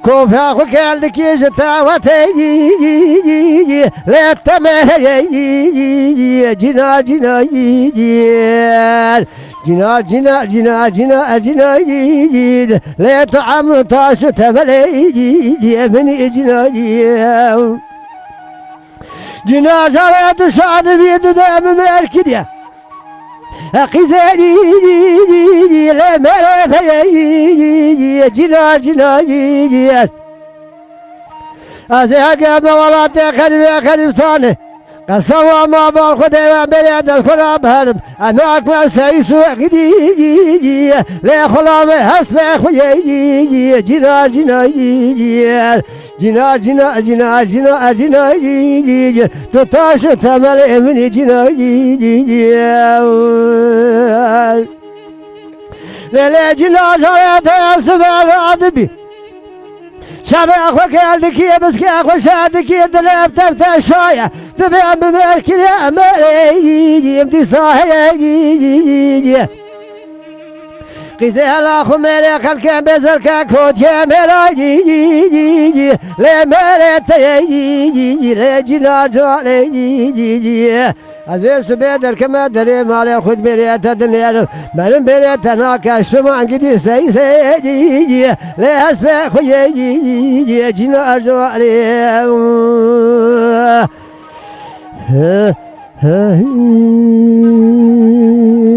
Kofa xwe kel dikî ji te wetê, lê te me heye, cîna cîna yî. Cîna, cîna, cîna, cîna, cîna, lê tu em taş û temelê, min cîna, cîna, jare tu şad bî, tu de min merkî diye. Qîzê, lê merê peyê, cîna, cîna, ez ê heke me welatê xerîbê xerîbsane. Qesama ma bal Xwedê we berê dest xwe re biherim. Em akme seyîs û xidî, lê xulamê hespê xwe yê, cîna, cîna, cîna, cîna, cîna, cîna, cîna, tu taş û temelê min î, cîna, lê, lê, cîna, jare te sibe radibî. Çavê xwe kel dikî, biskê xwe şa dikî, dilê ev tev te şaye. Dibê em bi me kiriye, em ê yî, em dîsa heye yî. Qîzê hela xwe mêrê xelkê bêzerke kotiye mêra yî. Lê mêrê te ye yî, lê cîna canê yî. Ez ê sibê derkeme derê malê xwe di bêrê te dinêrim. Benim bêrê te nake şiman gidî sey sey. Lê ez pê xwe yê cîna erjwalê.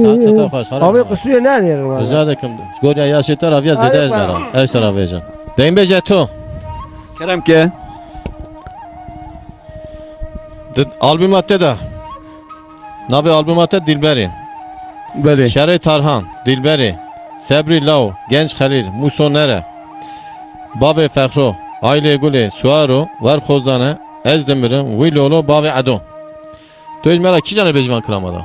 Saet heta xweş, xarab Abi nabî. Qusûrê nedêrin wala. Rica dikim. Gorya yaşê te raviya zêde ez nera. Ez te ravêjim. Deyim bêje tu. Kerem ke. Di albuma te de. Navê albuma te Dilberê. Belê. Şerê Tarhan, Dilberê. Sebrî Law, Genç Xelîl, Muso Nere. Bavê Fexro, Aylê Gulê, Suaro, Wer Xozane, Ez Dimirim, Wî Lolo, Bavê Edo. Tu hêj me re kîjanê bêjvan kirama da?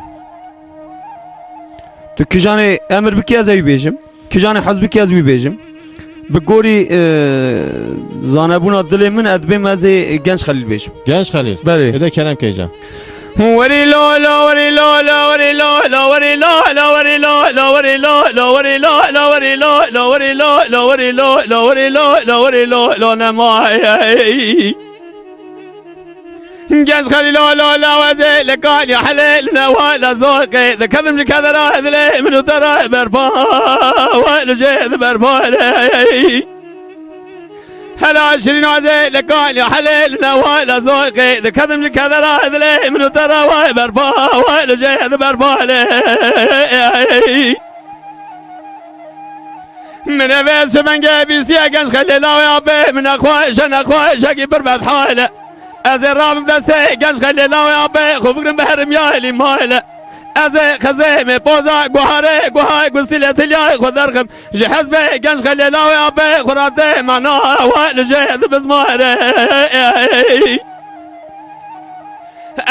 Tu kîjanê emir bikî ez ewî bêjim. Kîjanê hez bikî ez wî bêjim. Bi gorî, e, zanebûna dilê min ez dibêm ez ê Genç Xelîl bêjim. Genç Xelîl. Belê. Êde kerem keyce. Werî la la, werî la la, werî la la, werî la la, werî la la, werî la la, werî la la, werî la la, werî la la, werî la la, werî la la, werî la la, werî la la, nemaye. Genç Xelîl la la la, wezê li kalî helê li newa la zoqê. Dikedim ji kedera dilê min û te re berpa, we li jê di berpa lê. Hela şirîn wezê li kalî helê li newa la zoqê. Dikedim ji kedera dilê min û te re we berpa, we li jê di berpa lê. Min ê vê sibengê bîstiye Genç Xelîl la wê apê. Min nexweşe, nexweşekî pir bedhal e. Ez ê rabim destê Genç Xelîl la wê apê. Xwe bigrim bi herim ya elî mal e. Ez ê xezê me poza guharê, guha gusîlê tilyayê xwe derxim. Ji hezbê Genç Xelîl la wê apê. Xwe ra tê mana we li jê di bizmare.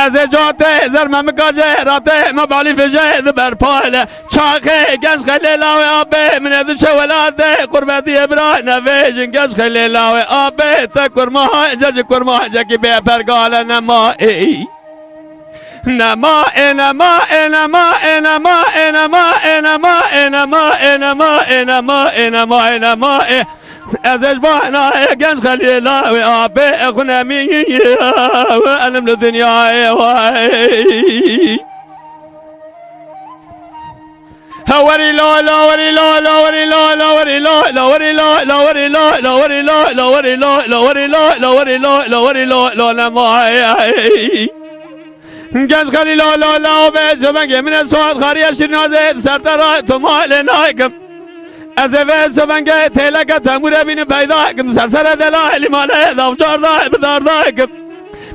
Ez ê catê zer memika jê ratê me balî fije di berpale. Çaxê genç xelê lawê apê min ê diçe welatê qurbetiyê bira nevêjin genç xelê lawê apê te kurma hence ji kurma hencekî bê pergale nema ê. Nema ê nema ê nema ê nema ê nema ê nema ê nema ê nema ê nema ê nema ê nema ê nema ê. Ez ê ji bana ê genç xelê lawê apê xwe nemî elim li dinyayê way. Hewerî la la werî la la werî la la werî la la werî la la werî la la werî la la werî la la werî la la werî la la werî la la werî la la werî la la nema. Genç xelî la la la ve zobengê min e saat xariye şirnazê sertera tomalê naykim. Ez ê vê zobengê têleke temûre bînim peyda kim sersere dela limale davcar da bidar da kim.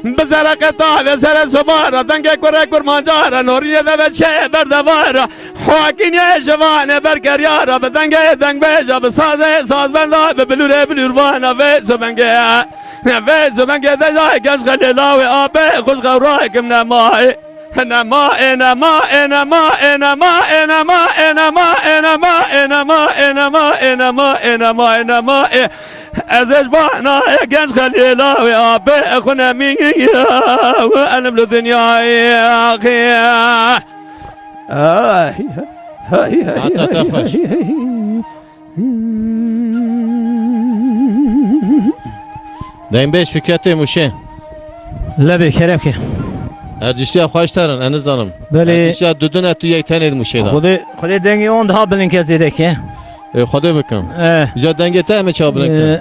Bi zere qeta ve sere sobara dengê kurê kurmancara norîne de ve çê berdevara. Hakînê ji vanê berkeryara bi dengê dengbêja bi sazê sazbenda bi bilûrê bilûrvana vê zobengê. Vê zobengê de zay genç xelê lawê apê xweş xewra kim nemayê. Nema ê nema ê nema ê nema ê nema ê nema ê nema ê nema ê nema ê nema ê nema ê nema ê nema ê. Ez ê ji bana ê genç xelê lawê apê xwe nemî elim li dinyayê axê. Ay, ay, ay, Saeta te ay, xweş. Ay, ay. Dengbêj Fikretê Mûşê. Lebê kerem ke. Erdiştiya xweş terin, ez nizanim. Belê. Erdiştiya dudune tu yek tenê di Mûşê de. Xwedê, Xwedê dengê wan daha bilind ke zêde ke. Ê, Xwedê bikim. Eh. Îca dengê te em ê çawa bilind kin? Eh,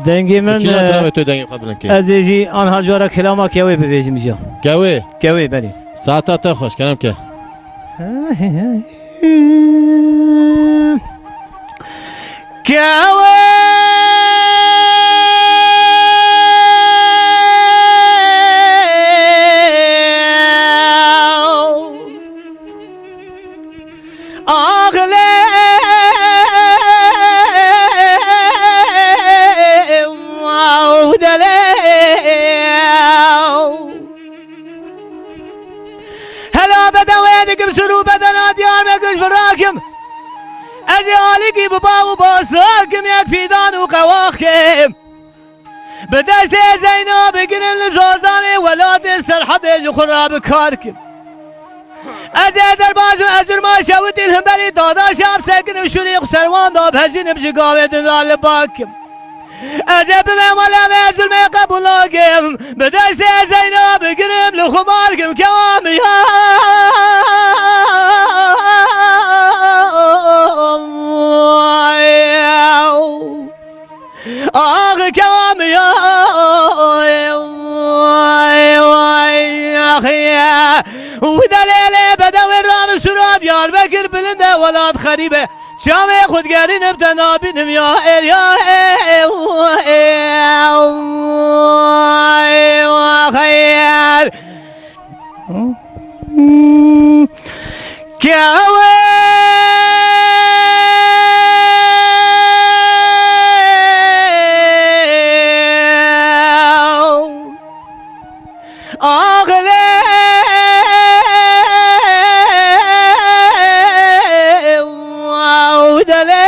dengê min, Kîjan eh, kilamê tu dengê xwe bilind kir? Ez ê jî anha ji we re kilama kewê bibêjim îca. Kewê? Kewê, belê. Saeta te xweş, kerem ke. Kewe axle delê. Hela bedewê dikim sur û bedena Diyarbekir ji virakim. Ez ê alîkî bi bav û bosar kim yek fîdan û qewax kim. Bi destê Zeyna bigirim li zozanê welatê serhedê ji xwe re bi kar kim. Ez ê derbaz û ezirma şewitî li hemberî dadaşa bi sekinim şûrî xwe serwan da bi hezînim ji gavê dinda li bak kim. Ez ê bibêm wele me zulmê qebûl nakim. Bi destê Zeyna bigirim li xwe mar kim kewa min ya. Ax kewa min ya. Wî delêlê bedewê ramin sura Diyarbekir bilind e welat xerîb e. Çavê xwe digerînim te nabînim ya êr ya ê, ê, ê, ê, xeyr. Kewe. Axlê delê.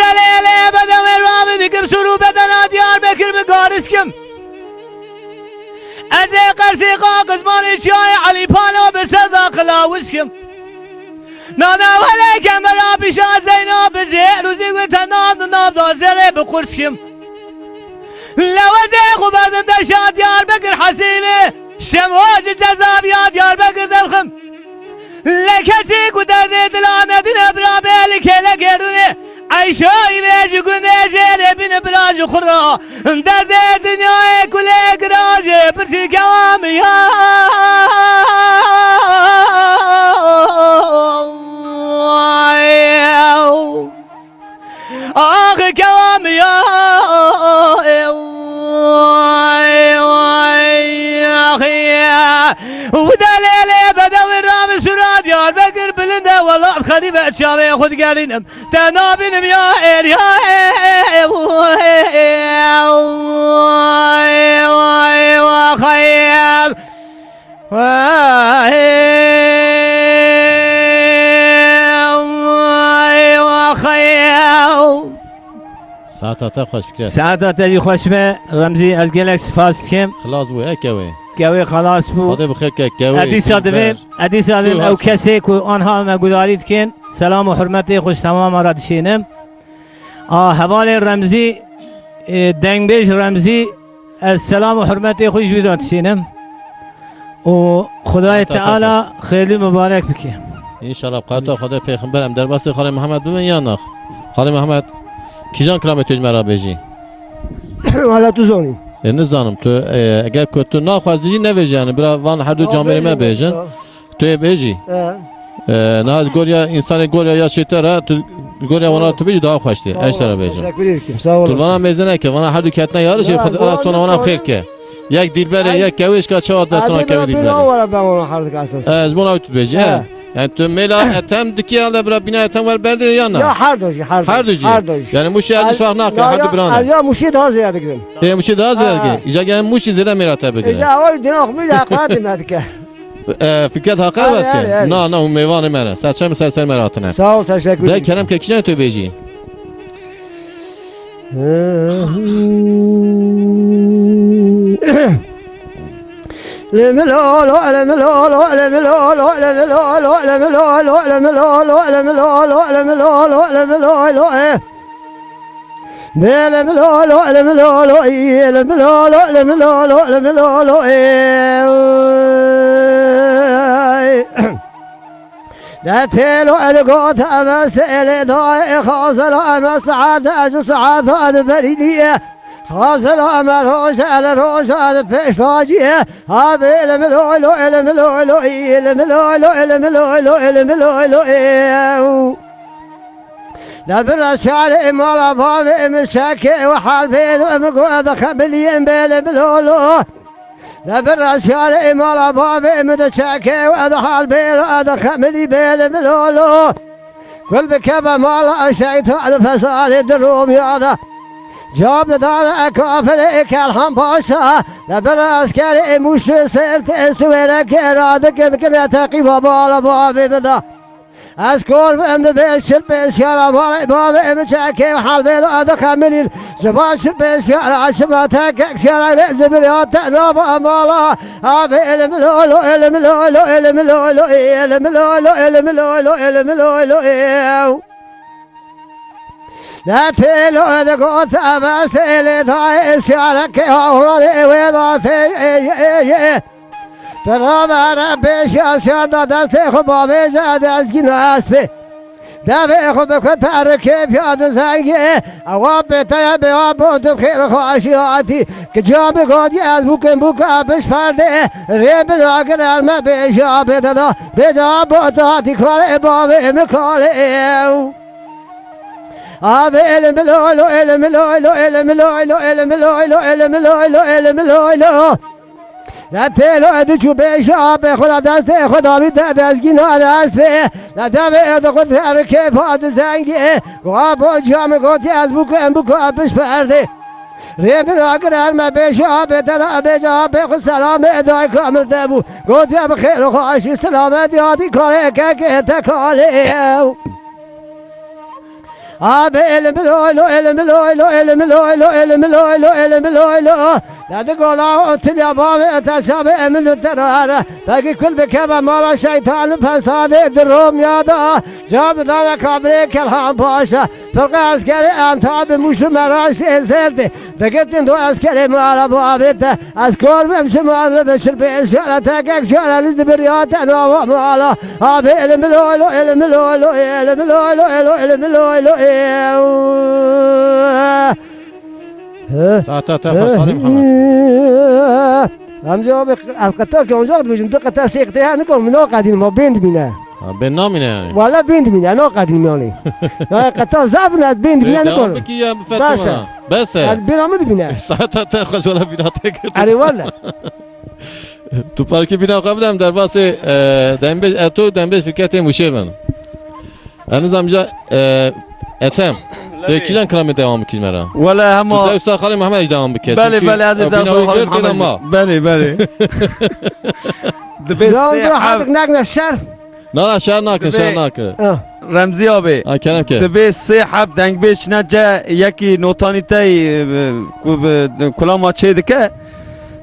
Delêlê bedewê ravî dikim sur û bedena Diyarbekir bi garis kim. Ez ê qersê qaqizmanê çiyayê Elî Palo bi ser da qilawis kim. Nana wele kemera pîşa Zeyna bi zêr û zî wê te nav di nav da zerê bi qurs kim. Lewezê xwe berdim deşa Diyarbekir Hesîmê. Şemo ji cezaviya Diyarbekir derxim. Lê kesî ku derdê dila nedine bira bê li kêle gêrûnê. Eyşayî vê ji gundê jêrê bîne bira ji xwe re. Derdê dinyayê ku lê gira jê pirsî kewa min ya. Ax kewa min ya. Û delêlê bedewê ramin sura Diyarbekir bilind e welat Xedî be çavê xwe digerînim. Te nabînim ya êr ya ê, ê, ê, ê, ê, ê, ê, ê, xeyem. Ê, ê, ê, xeyem. Saeta te xweş bike. Saeta te jî xweş be. Remzî, ez gelek spas dikim. Xilas bû, e, kewê. Kewê xelas bû. Xwedê bi xêr ke, kewê, Edîsa dilber. Divê, edîsa divê Çi ew hatin? Kesê ku anha me gudarî dikin, selam û hurmetê xwe ji temama re dişînim. A, hevalê Remzî, e, dengbêj Remzî, ez selam û hurmetê xwe ji wî re dişînim. Û Xwedayê Teala xêrlî mibarek bike. Înşallah, qata Xwedê pêxember em derbasê Xalê Mihemed bibin ya nax? Xalê Mihemed, kîjan kilamê tu ji me re bêjî? Wala tu zanî. E, nizanim tu, e, eger ku tu naxwazî jî nevêjî, yani bira van her du camêrê me bêjin. Tu yê bêjî. E. E, niha ji goriya, însanê goriya ya şête re, tu goriya wana tu bêjî daha xweş tê. Ez ji te re bêjim. Teşekkür ederim. Sağ olasın. Tu vana mêze neke, vana her du ketine yarişê, Xwedê sona wana xêr ke. Yek dîlberê, yek kewêşka çawa destona kewê dîlberê. Wala ben ona her du esas. E, ji bona tu dibêjî, e. Yani tu mêla Ethem dikî, hale bira bîna Ethem wer berdê ya na? Ya her du jî, her du jî. Her du jî. Her du jî. Yani Mûşê ez iş waq nake, her du biran e. Ez ya Mûşê daha zêde digirim. Ê, Mûşê daha zêde dike. Îca gelen Mûşê zêde mêla te bigire. Îca o dina xwe bîle haqat me dike. E, Fikret haqe vet ke. Na, na, hûn mêvanê me ne. Ser çem ser ser me re hatine. Sağ ol, teşekkür ederim. De kerem ke kîjan tu bêjî? Bêle milolo, ele milolo, ele milolo, ele milolo, ele milolo, ey. De têlo ele got, eme sêlê da, e, xazela eme saet, e, ji saet, e, de berî diye. Xazela eme roja, ele roja, de pêştacî, e. Ha bêle milolo, ele milolo, ele milolo, ele milolo, ele milolo, ey. Lebir şarê mala bavê min çekê û hal bê min got, "Xemiliyên bêlê min lolo." Lebir şarê mala bavê min de çekê û ez hal bê ez xemilî bêlê min lolo. Kul bikeve mala şeytan fesadê di Romya de. Cab didane kafirê Kelhan Paşa. Lebir eskerê Mûşê sêrt ê siwêrekê radikin kine teqîba mala bavê min de. Ez kor bim di bê çil pêşyara bavê, bavê min çekê û hal bê da dixemilîn. Ji van çil pêşyara şima tekek şara lê zibirya te nava mala. Abi elim lolo, elim lolo, elim lolo, elim lolo, elim lolo, elim lolo, ew. Ne têlo de got, ebe sêlê da ê şara ke hawrê wê da tê, ê, ê, ê, ê. Di ravera pêşiya şer de destê xwe bavêje dezgîna espê. Devê xwe bi ku terikê piya di zengê. Ewa pê te ye bê wa bo tu xêr xweşî hatî. Ki camê gotî ez bûkim bûka piş perdê. Rê min agir erme bêje apê te da. Bêje abo tu hatî karê bavê min karê ew. Abi elim lolo, elim lolo, elim lolo, elim lolo, elim lolo, elim lolo. La têlo edi çû bêşa apê xwe la destê xwe davî te dezgîna dest pê. La devê edi xwe terikê pa du zengî. Gua bo camê gotî ez bûku em bûku apiş perdê. Rê min agir erme bêşa apê te da bêca apê xwe selamê dayka min te bû. Gotî bi xêr û xweşî selametî hatî karê kekê te kalê ew. Abi elim loylo, elim loylo, elim loylo, elim loylo, elim loylo. Dedi gola otilya bavê te şabê emin terare. Peki kul bikeve mala şeytanı fesadê di Romya da. Cadı dara kabre Kelhan Paşa. Pirqe eskerê Antabi Muşu Meraşê Serdê. Digirtin do eskerê mala bavê te. Ez kor bim ji mala ve çil pê şara tekek şara liz bir ya te nava mala. Abi elim loylo, elim loylo, elim loylo, elo, elim loylo, ew. Saeta te xweş, Salih Mihemed. Amca abi, ez qeta ki ancak dibêjim, du qeta sê qeta yani kor, min naqedînim, ma bênd bîne. Ha, bênd namîne yani. Wala bênd bîne, naqedînim yani. Ya qeta zaf ne, bênd bîne nikor. Bikî ya bifeto. Bes e. Bes e. Yani bêna min dibîne. Saeta te xweş, wala bîna te girtin. Erê wala. Tu parkî bîna xwe bidem derbasê, e, dembêj, e, tu dembêj Fikretê Mûşê bin. Enizam ca, e, Ethem. Tu kîjan kilamê devam bikî me ra? Wele hema. Tu dewsa Xalê Mehmed jî devam bike. Belê, belê, ez ê dewsa Xalê Mehmed. Belê, belê. Dibê sê heb. Nek ne şer. Na, na, şer nakin, şer nakin. Remzî abi. Ha, kerem ke. Dibê sê heb dengbêj çine ce yekî notanî te yî, e, ku bi, kulama çê dike.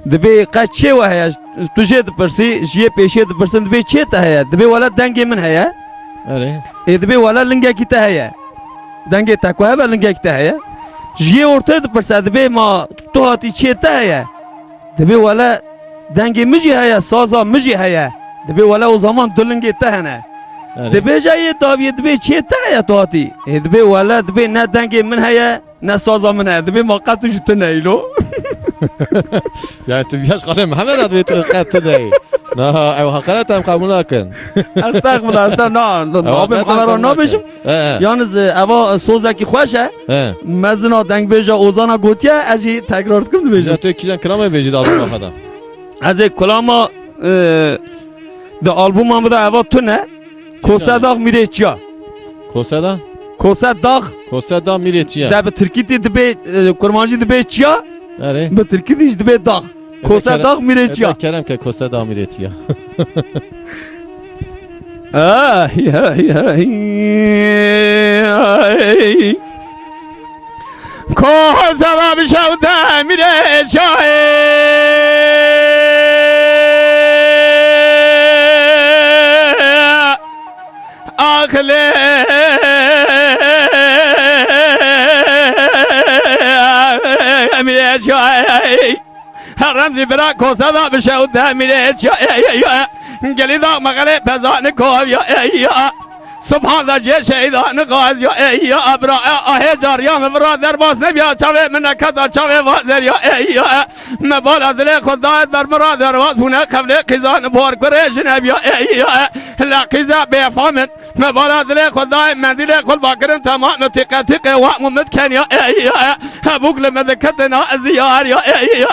Dibê qe çê we heye? Tu jê dipirsî, ji yê pêşiyê dipirsin, dibê çê te heye? Dibê wele dengê min heye. Erê. Ê dibê wele lingekî te heye. Dengê te ku hebe lingekî te heye. Ji yê ortê dipirse, dibê ma tu hatî çê te heye? Dibê wele dengê min jî heye, saza min jî heye. Dibê wele o zaman du lingê te hene. Erê. Dibêje yê dawiyê, dibê çê te heye tu hatî? Ê dibê wele, dibê ne dengê min heye, ne saza min e. Dibê ma qet tu ji tu ne îlo. Yani tu viyaş Xalê Mehmed a dibê tu qet tu ne yî. Na, ew heqaret em qebûl nakin. Estexfirullah, estexfirullah. Na, na, navê Mehmed ra nabêjim. He, he. Yalnız, e, eva sozekî xweş e. He. Mezina dengbêja Ozana gotiye, ez jî tekrar dikim dibêjim. Ya tu kîjan kilamê bêjî di albuma xwe de? Ez ê kulama, e, di albuma min de eva tune. Kose dax mîrê çiya. Kose da? Kose dax. Kose da mîrê çiya. De bi tirkî tî dibê, e, kurmancî dibê çiya. Erê. Bi tirkî tî jî dibê dax. Kose dax mîrê çiya. Kerem ke kose dax mîrê çiya. Ay, ay, ay, ay. Ko zara bi şew demîrê şahê. Axilê emîrê şahê. Her remzî bira kosa da bişe û demîrê çiya, e, e, e. Gelî da mexelê pezanî kov ya, e, e, e. Subhan da cê şehîdanî qaz ya, e, e, e. Bira, e, ahê cariya mi vira derbas nebiya çavê min neketa çavê vazer ya, e, e, e. Me bala dilê xwe dayet ber mi ra derbas bûne qevlê qîzan bor kurê jinebiya, e, e, e. La qîza bêfamin. Me bala dilê xwe dayê mendîlê xwe bakirin temam mi tîqe tîqe wa mu mit kenya, e, e, e. Hebûk li me diketina ziyar ya, e, e, e.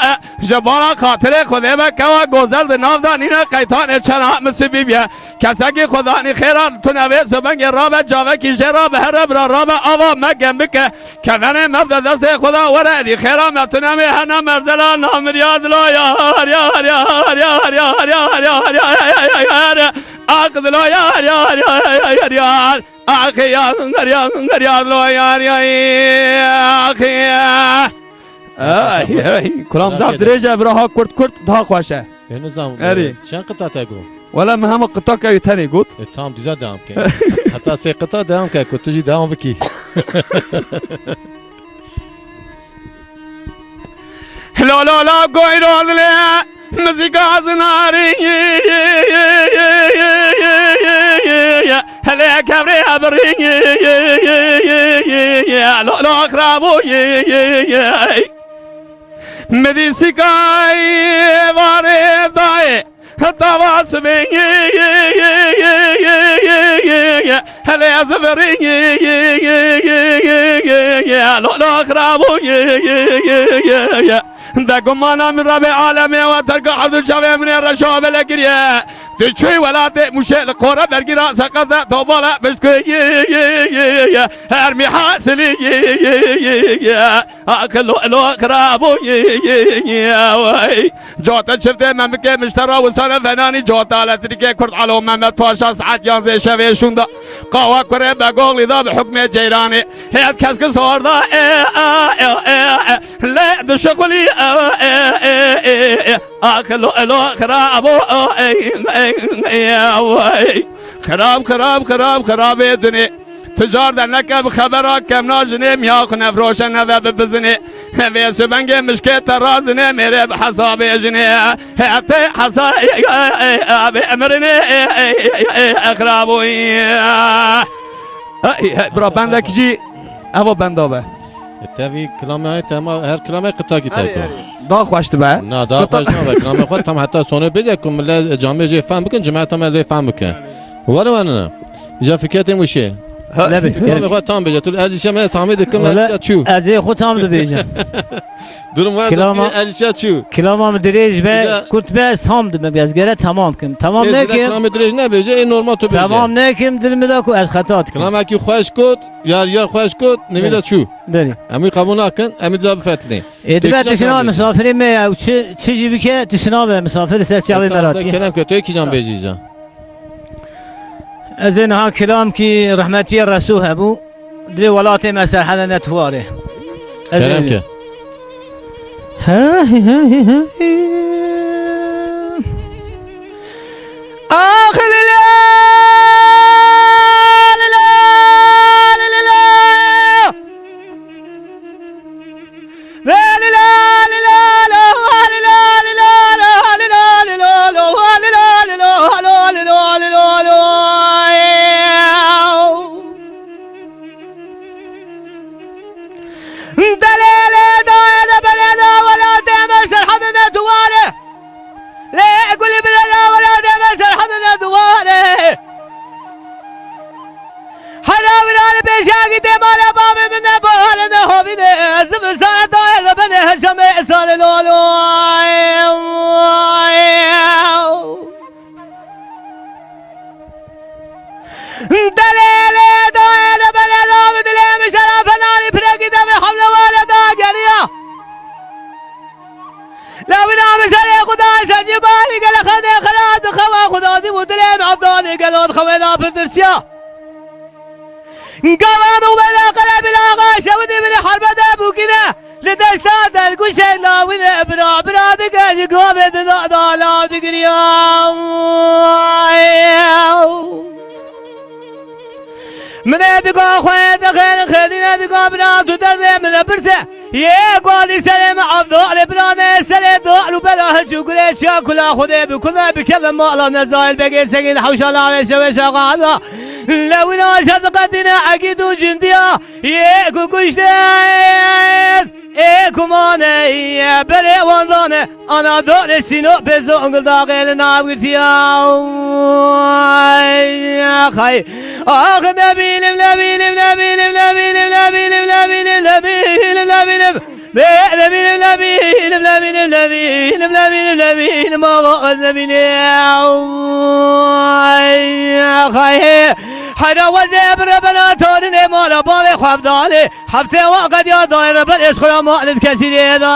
Ji bala xatirê Xwedê be kewa gozel di nav da nîne qeytanê çena mi sibî biye. Kesekî Xwedanî xêra tu nevê sibengê rabe cavekî jê rabe here bira rabe ava me gem bike. Kevenê me bide destê Xweda were edî xêra me tu nemê hene merzela namirya dilo yar, yar, yar. Aq dilo yar, yar, yar, yar. Aq ya, yar, yar, yar, yar. Aq ya, yar, yar, yar, yar, dilo yar, yar, yar. Aq ya. Ay, ay. Kulam zaf dirêj e, bira ha kurt kurt daha xweş e. Ê nizam, erê. E, çend qita te got? Wela min hema qita ke tenê got. E, tamam, dîza devam ke. Heta sê qita devam ke, ku tu jî devam bikî. La la la goyro dile muzîka zinarî. Hele kevrê birî. La la xirabo. Midî sîkay varê dayê. Heta va sibê. Hele ez birî. Lo, lo, xirabo. De gumana min rabê alemê ve terka hevdu çavê min ê reşa bele kiriye. Tu çûyî welatê Mûşê li qore bergîra seqete tobala pişt ku. Her mî hasilî. Aqil lo, lo, xirabo. Cote çiftê memikê miştera wisane venanî cota elektrîkê Kurd Alo Mehmet Paşa saet yanzdeh şevê şûnda. Qawa kurê Begoglî da bi hukmê ceyranê. Hêt keski sorda, e, e, e, e, e, lê dişixulî, e, e, e, e, e, axilo, elo, xirabo, e, e, e, e, e, xirab, xirab, xirab, xirabê dinê. Ticar de neke bi xebera kemna jinê, miya xwe nefroşe neve bi bizinê. Vê sibengê mişkê te razinê, mêrê bi hesabê jinê. Hete hesa, abi, emirinê, xirabûyî. Bira bendek jî, eva benda be. E, tevî kilamê ay tema, her kilamê qitakî tayko. Da xweş dibe. Na, da xweş nabe. Kilamê xwe tam heta sonê bêje ku millet camê jê fehm bikin, cemaeta me lê fehm bikin. Were were ne. Ja fikretê muşê. Ha. Lebê. Tamê xwe tam bêje. Tu ez îşe me tamê dikim, ez Wele, îşe çû. Ez ê xwe tam dibêjim. Durum var Kilama, da, ez îşe çû. Kilama min dirêj be, Güzel. Kurt be, ez tam dibim. Ez gere tamam kim. Tamam Ê, direkt nekim. Kilamê dirêj nebêje, ê normal tu bêje. Tamam nekim, dilimi de ku ez xeta dikim. Kilamekî xweş got, yar yar xweş got, nevî de Belê. Çû. Belê. Em wî qebûl nakin, em wî diza bifetinê. Ê, dibe Têkşinan tişina kilam bêje. Misafirê me ya, çi, çi jî bike, tişina be misafir ser çavê E, tamam, meratî. Kerem ke, tu yê kîjan bêjî îca? Ez ê niha kilamkî rehmetiyê Resû hebû. Divê welatê me serhede ne tuwar e. Ez ê Kerem ke. Ax, lila, lila, lila. Delê lê dayê de berê de welatê me serhedine duware. Lê gulî bire de welatê me serhedine duware. Hera wira li pêşakî dê mala bavê min ne bahare ne havîne. Zivistan dayê li benê heşemê esare lolo. Delê lê dayê li benê ravi dilê min şerafenanî pirekî demê hemle ware da geriya. Lewina bi serê Xuda sercî barî gele xewê xelat xewa Xuda dî û dilê min Evdalî gelo xewê da pirtirsiya. Gavan û bela qere bila axa şewidî min herbe de bûkîne. Li desta dergûşê lawine bira bira dike ji gavê dida da law digiriya. Min ê diga xwe de xêr xêrîne diga bira tu derdê min e pirse. Yê gualî serê min Evdalê birane serê dal û bera hiç û gurê çiya kula Xwedê bi kume bikeve mala Nezayel Begê Segîn hewşa lawê şewê şaxaza. Lewina şefqetîne egîd û cindiya yê ku kuştên ê ku mane ye berê wan dane. Anadolê Sînopê Zonguldaxê li nav girtiya. Xay. Ax nebînim, nebînim, nebînim. Bê, nebînim, nebînim, nebînim, nebînim. Bê, nebînim, nebînim, nebînim, nebînim. Ax, ez nebînim. Xay. Hera wezê bi rebena tarinê mala bavê xwe Evdalê. Heftê wa qediya dayê reber êz xura ma li kesî rê da.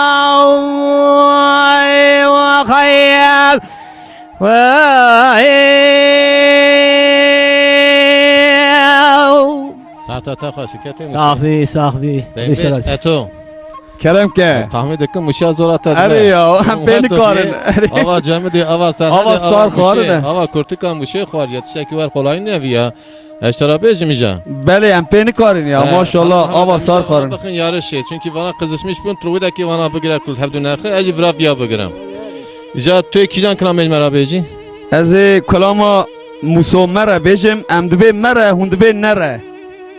Wa xeyeb. Wa. Saeta te xweş, ketê Muşê. Sax bî, sax bî. Dengmêş, Eto. Kerem ke. Ez tahmin dikim Muşa zora te Erê dime. Ya, em pê nikarin. Erê. Ava Cemidê, ava Serhedê, ava Sar Muşê, xwarin e. Ava Kurtika Muşê xwar ya, tiştekî wer qolayî neviya. Ez te ra bêjim îca. Belê, em pê nikarin ya, He, maşallah, em, ava em, sar em xwarin. Bixin yarişê, çünkü vana qızışmış bûn, tu wî dekî vana bigire kul hevdu nexi, ez jî vira viya bigirim. Îca tu yê kîjan kilamê ji me ra bêjî? Ez ê kulama Muso Mere bêjim, em dibê mere, hûn dibê nere.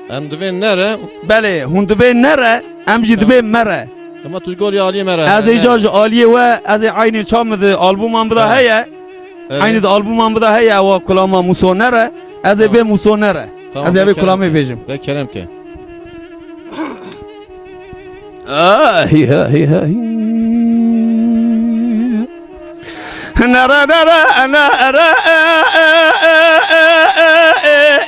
Em dibê nere? Belê, hûn dibê nere, em jî Tamam. Dibê mere. Dema tu ji gor ya aliyê mere. Ez ê Nere. Îca ji aliyê we, ez ê eynî ça min di albuman bida He. Heye. Evet. Eynî di albuman bida heye ewa kulama Muso Nere. Ez ê Tamam. Bê Muso Nere. Tamam, Ez ê bê bê kerem kulamê ke. Bêjim. Bê kerem ke. Ah, hi, ha, hi, ha, hi. Nere, nere, nere, e, e, e,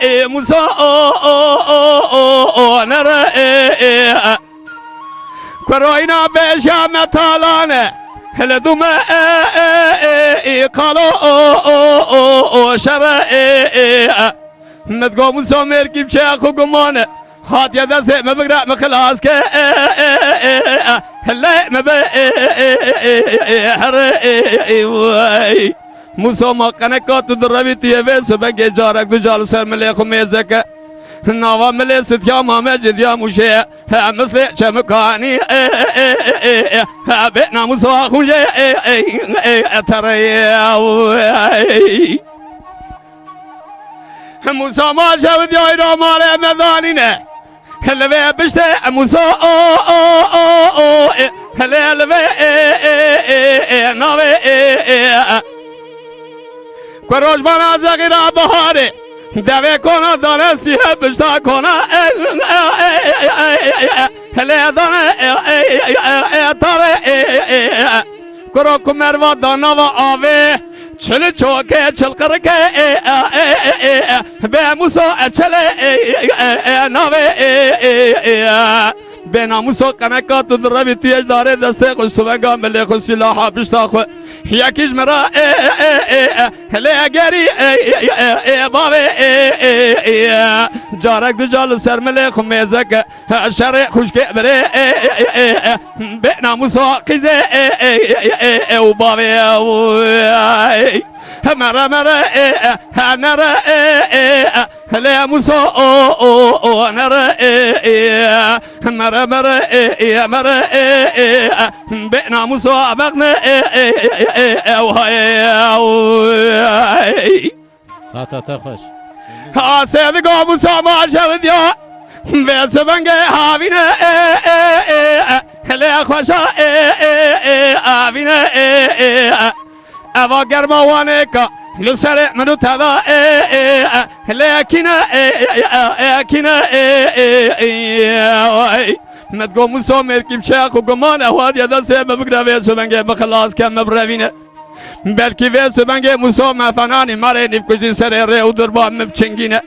e, e, Muso, o, o, o, o, o, nere, e, e, e. Kurayna beşa me talane. Hele dume e, e, e, e, kalo, o, o, o, o, şere, e, e, e. Mit go Musa merkîb çe xu gumane. Hatiye destê me bigre, me xilas ke, e, e, e, e. Hele me be, e, e, e, e, e, e, here, e, e, e, vay. Musa ma qeneka tu direvî tu yê vê subekê carek du cal ser milê xu mêzeke. Nava milê sitya mame cidiya muşê. He mislê çemikanî, e, e, e, e, e, he bê namusa xûnce, e, e, e, e, tere, e, e. Musa ma şev diyayra mare medanîne. Hele vê pişte Musa, o, o, o, o, e, hele, hele vê, e, e, e, e, navê, e, e, e. Ku rojbana zexîra biharê, Devê kona dane sîhe pişta kona, e, e, e, e, e, e, hele dane, e, e, e, e, e, tare, e, e, e, e. Kuro ku merva da nava avê, çili çoke, çilqirike, e, e, e, e, e, e, be muso, e, çele, e, e, e, e, navê, e, e, e, e. Bê namuso qeneka tu direvî tu yê ji darê destê xwe, suvenga milê xwe, sîlaha pişta xwe. Yekî ji min re, e, e, e, e, e, hele egerî, e, e, e, e, e, bavê, e, e, e, e. Carek dija li ser milê xwe mêzeke, e, şerê xuşkê birê, e, e, e, e, e. Bê namuso qîzê, e, e, e, e, e, e, û bavê, e, û, e, e. Mere, mere, e, e, he, nere, e, e, e. Hele muso, o, o, o, nere, e, e, e, mere, mere, e, e, mere, e, e, e, be namuso, bexne, e, e, e, e, e, e, o, e, o, e. Saeta te xweş. Ha, sevdigo muso ma şevdiya. Ve sebenge havine, e, e, e, e, hele xweşa, e, e, e, havine, e, e, e. Eva germa wanê ka li serê min û te da, e, e, e, lê ekîne, e, e, e, e, ekîne, e, e, e, e, ay. Me digo Musa mêrkî biçe xwe guman e, hadiye destê min bigire vê subengê min xilas ke min birevîne. Belkî vê subengê Musa me fenanî merê nîvkujî serê rê û durba min biçingîne.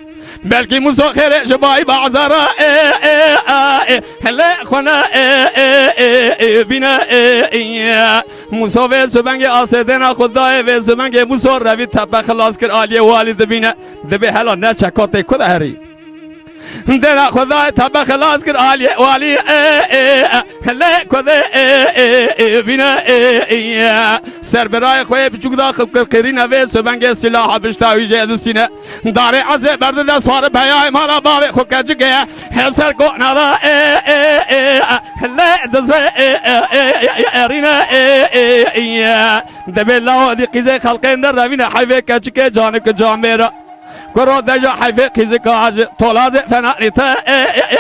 Belkî Musa xêrê ji bayî bazara, e, e, a, e, hele xwe ne, e, e, e, e, bîne, e, e, e. Musa vê subengê asê dêna xwe dayê, vê subengê Musa revî tepe xilas kir, aliyê walî dibîne. Dibê hela ne çeka tê ku de herî. Dêna xwe dayê tepe xilas kir, aliyê walî, e, e, e, hele ku de, e, e, e, bîne, e, e, e. Ser birayê xwe yê biçûk da xwe kir qirîne vê subengê, sîlaha pişta wî jê distîne. Darê ezê berdide sari peyayê mala bavê xwe keçikê ye. Her ser kona da, e, e, e, e, le dizve, e, e, e, e, e, erîne, e, e, e, e. Dibê lawa dî qîzê xelqên de revîne heyvê keçikê canik camêra. Kuro deja heyvê qîzika ji tolazê fenanî te, e, e,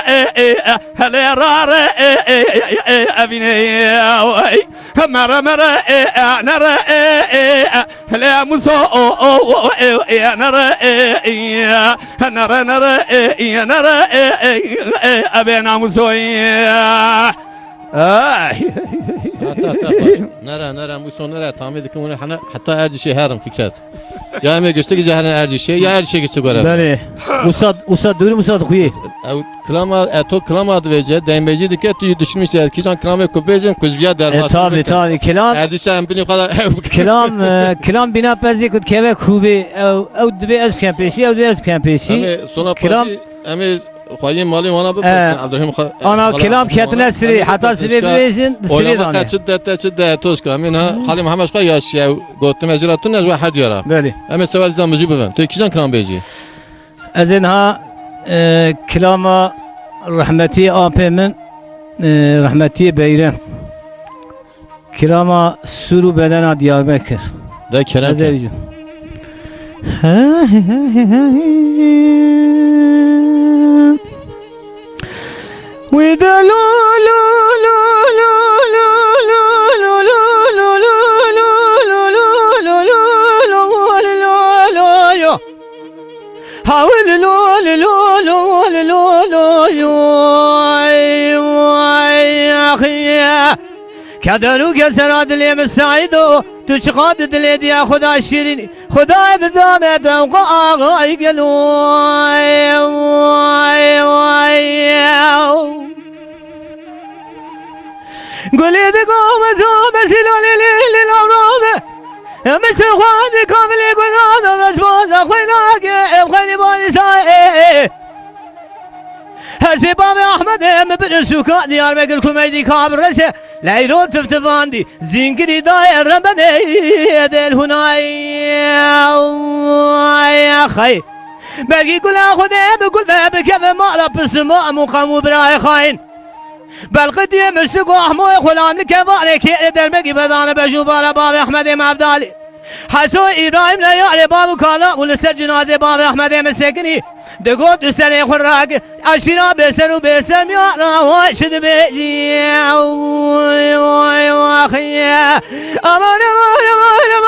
e, e, e, e, hele rare, e, e, e, e, e, evîne, e, oy. Mere, mere, e, e, nere, e, e, e. Hele Musa, o, o, o, e, e, nere, e, e, nere, nere, e, e, nere, e, e, e, ebe namuso, e. Ay. Hata te xweş. Nere, nere, Musa, nere, tamî dikim, hene, heta Ercişê herim, Fikret. Ya em ê giştik ji herin Ercişê, ya Ercişê giştik were. Belê. Usa, usa dûr, usa dixuyê. Ew kilama, e, to kilama dibêje, deynbêjî dike, tu jî düşünmüş, ez kîjan kilamê ku bêjim, ku ji viya derbas E, tabii, bikim. Tabii. Kilam, Erdîşa em binî xwe de ew bikin. Kilam, e, kilam bîna pezê ku dikeve kûvê, ew, ew dibê ez bikem pêşî, ew dibê ez bikem pêşî. Em ê sona Kilam pazî, em ê xweyê malê wana bipirsin, E, Ebdurehîm xwe, ana xala kilam Ebdurehîm ketine wana. Sirê, Em ê heta bipirsin Sirê şka, bêjin, Sirê oynama dane. Te çi de, te çi de, toşka. Em ê niha Halî Mihemed xwe ya şiye, gotime jira tu ne ji we her diyara. Belê. Em ê sewa dîza mijî bibin. Tu kîjan kilam bêjî? Ez ê niha, e, kilama rehmetî apê min, e, rehmetî Beyre. Kilama Sûr û Bedena Diyarbekir. De kerem Ez ke. ê bêjim. Wî de lo, lo, lo, lo, lo, lo, lo, lo, lo, lo, lo, lo, lo, lo, lo, lo, lo, lo, yo. Hawi lilo, lilo, lo, lilo, lo, yo, ay, ay, axiye. Keder û kesera dilê min Saido, tu çiqas di dilê diya Xuda şîrînî. Xuda bizane tu ew qa axayî gelo, ay, ay, ay. Gulê digo me zame zîlo lê lê lê lawrave. Em sê xwendî kamilê gulana, ez baza xwe nake, em xwendî balî sa, e, e. Hespê bavê Ahmedê, em birin sûka Diyarbekir, kumeydî kabir reşe, leyro tiftifandî, zîngirî dayê rebenê, del hunay, ay, xey. Belkî gula Xwedê bi gul be, bikeve mala pisima, em û qem û birayê xayîn. Belqî diyê miştik û ahmoyê xulam li kevanê kêrê dermekî bedane bejû bala bavê Ehmedê Mevdalî. Heso Îbrahîm le yarê bav û kala û li ser cinazê bavê Ehmedê min sekinî. Digot li serê xwe ragir, eşîra bêser û bêser miyana xweş dibêjî. Aman, aman, aman.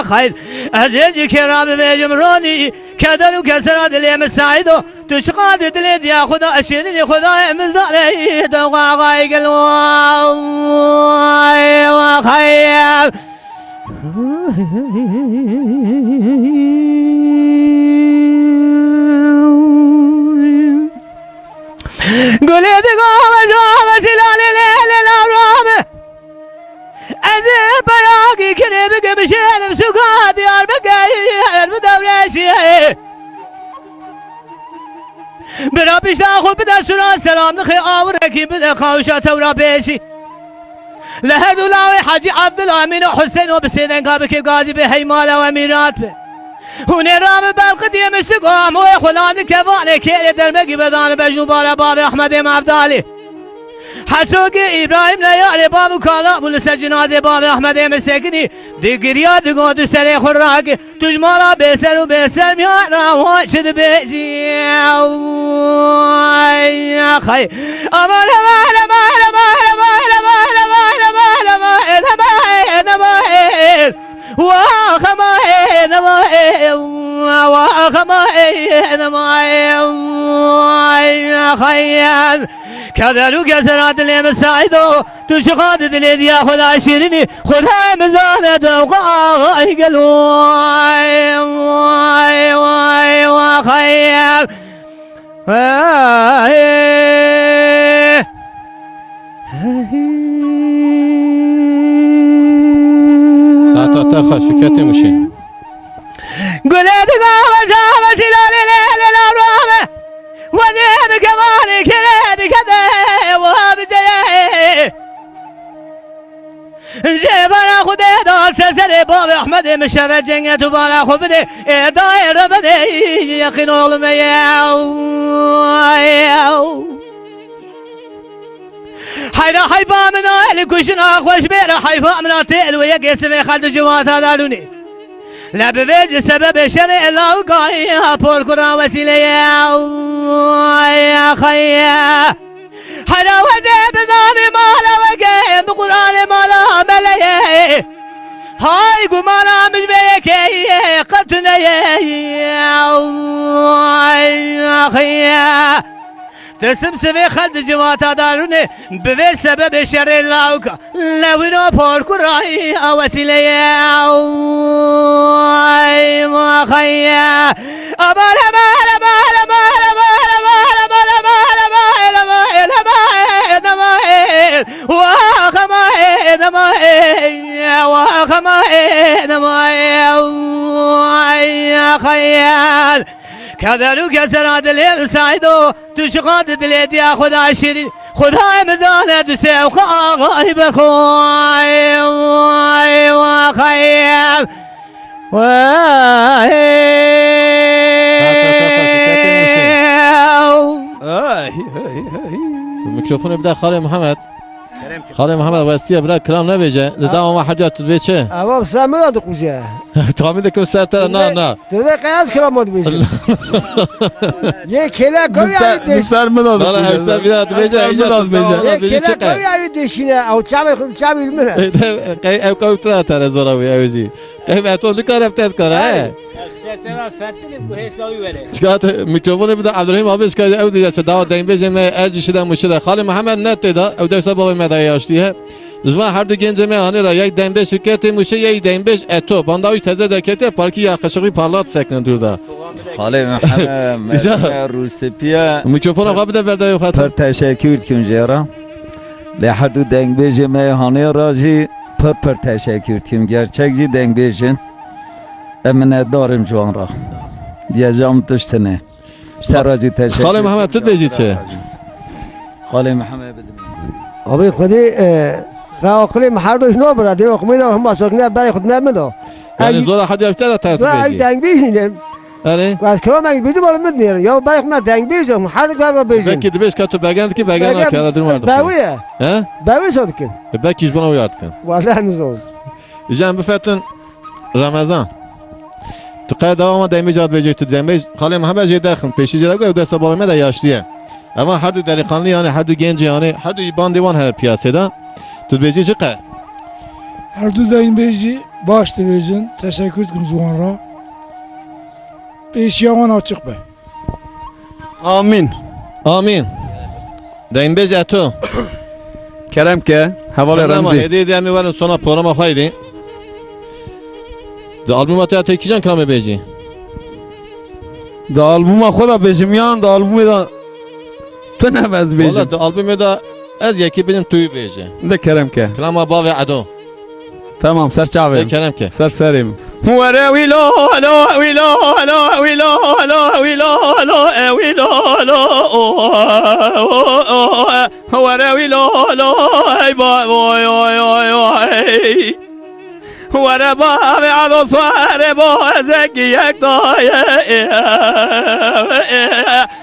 Xeyr, ez ê jî kera bibêjim ronî, keder û kesera dilê min Saido, tu çiqas di dilê diya xwe de şîrînî, Xwedayê min zane, dewqa axayê gel. Xeyr. Gulê digava cava zîlalê lê lê la rame. Ez ê peyakî kirê bikim şêrim suka diyar bikeyr bi dewreşiyê. Bira pişta xwe bide sura selam nixê awirekî bide qawşa tewra pêşî. Li her du lawê Hecî Evdil Emîn û Huseyno bi sêdenga bike gazî bi heyma lewe mîrat bi. Hûnê ra bi belqitiyê mistik û amoyê xulamî kevanê kêlê dermegî bedane bejûbara bavê Ehmedê Mevdalî. Hesokê Îbrahîm Neyarê bav û kala bû li ser cinazê bavê Ehmedê Misekinî digiriya digot tu serê xwe ragê. Tu ji mala bêser û bêser miyana wan çi dibêjî? Ay, axay. Aman, aman, aman. Wax, aman, aman. Wax, aman, aman. Ay, axay. Keder û kesera dilê min Saido. Tu çiqas di dilê diya xwe de şîrînî, Xwedayê min zane tu ew qas gelo. Ay, ay, ay, ay, xeyr. Ay. Saeta te xweş, fiketê mişê. Gulê diga weza wezîla lê lê lê la rame. Wezê bi kemanê kere dikete wa bi ceyê. Jê bana Xwedê da ser serê bavê Ehmedê min şere cenget û bana xwe bidê. Ê dayê re bidê yeqîn oğlum ê. Heyra heyfa min a li kuşina xweş bêra heyfa min a têl û yekê sivê xel di civata darûnê. Le bivêj sebebê şerê lawika ya por kura wesîleye. Ay, axay. Hera wezê bizanî mala weke bi Qur'anê mala meleye. Hay gumana min ji vê yekê ye qet neye. Ay, axay. Tirsim sivê xel di civata darûnê bi vê sebebê şerê lawika. Lewîno por kurayî a wesîleye. Ay, maxeye. Aman, aman, aman. Wax, aman, aman. Wax, aman, aman. Ay, axeye. Keder û kesera dilê Saido. Tu çiqas di dilê diya xwe de şîrîn, Xwedayê min zane tu sewqa axayî berxwe. Ay, ay, axayê. Ay. Ay, ay, ay. Mikrofonê bide Xalê Mihemed. Kerem ki. Xalê Mihemed westiye bira kilam nebêje. Li dama me hediya tu dibê çi? Ewa ser min de dixuze. Tahmin dikim ser te de, na, na. Tu de qeyaz kilam dibêje. Yê kêle Li kawî ser, abi li deş. ser min de Valla dixuze. Ev ser bir daha dibêje, Ser min de dibêje. Yê kêle kawî abi deşine. Ew çavê xwe çavê min e. Ev kawî tu da tere zora wî, ew jî. Qey me to nikare bi te dikare, he? Ev sertera fertilî ku hêsa wî were. Şikayet mikrofonê bide Abdurrahîm abi, şikayet ew diye çi dawa dengbêjê me er jî şide muşide. Xalê Mihemed ne tê da, ew dewsa bavê me de yaşlî ye. Ji van her du gencê me hanê ra yek dengbêj şirketê muşe, yek dengbêj eto. Banda wî teze derketiye, parkî ya qeşiqî parlat sekine dûr da. Xalê Mihemed, Îsa. Medine Rûsipiye. Mikrofona xwe bide berdayê xwe. Pir teşekkür dikim jê re. Lê her du dengbêjê me hanê ra jî pir pir teşekkür dikim. Gerçek jî dengbêj in. Em minetdar im ji wan re. Diyecam tişt hene. Ji te re jî teşekkür. Xalê Mihemed, tu dibêjî çi? Xalê Mihemed bidim. Abi xwedî, e, xe aqilê min her doş nabira. Dê oxumê de hema sokne berê xwe ne min da. Yani Ez zora hediya te re tertib Zora ay bêjî. Deng bêjînim. Erê. Ku ez kilomek bizim oğlum min diyor. Ya berê xwe deng bêjim. Her galiba bêjim. Belkî dibêj ka tu begen dikî, begen Begen, nake, ya da durum var. Bewi ye. He? Bewi so dikin. E, belkî ji bona uyar dikin. Vallahi nizam. Îja em bifetin Remezan. Tu qey dewama demê ca dibêjê tu demê xalê Mihemed jê derxin pêşî jê re got, ew desta bavê me de yaşlî ye. Eva her du delîqanlî yani her du gencê yani her du bandê wan hene piyasê de. Tu dibêjî çi qe? Her du deynbêjî baş dibêjin, teşekkür dikim ji wan re. Pêşiya wan açiq be. Amîn. Amîn. Deynbêj e tu. Kerem ke, hevalê Remzî. Hêdî hêdî em ê werin sona programa xwe yê dî. Di albuma te ya te kîjan kilamê bêjî? Di albuma xwe de bêjim yan di albumê de tu ne ez bêjim. Wala di albumê de ez yekî bêjim tu yî bêje. De kerem ke. Kilama bavê Edo. Tamam, ser çavê. De kerem ke. Ser serê min. Were wî lo lo, wî lo lo, wî lo lo, wî lo lo, e wî lo lo, o, o, o, e. Were wî lo lo, ey vay, vay, vay, vay, vay. Were bavê Edo sware bo ezekî yek daye.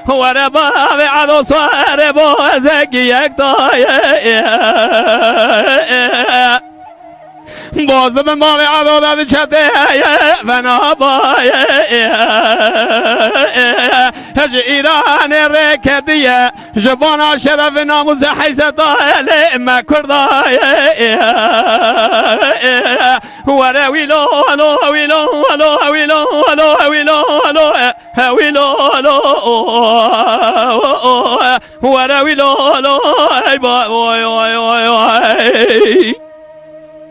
Were bavê Edo sware bo ezekî yek daye. Boz dibin bavê Edo de diçe tê ye venabaye. Ji Îranê rê ketiye. Ji bona şerefê namûsê heyzeta lê me Kurda ye. Were wî lo lo, wî lo lo, wî lo lo, wî lo lo, e, e, wî lo lo, o, o, o, e, were wî lo lo, ey vay, vay, vay, vay, vay.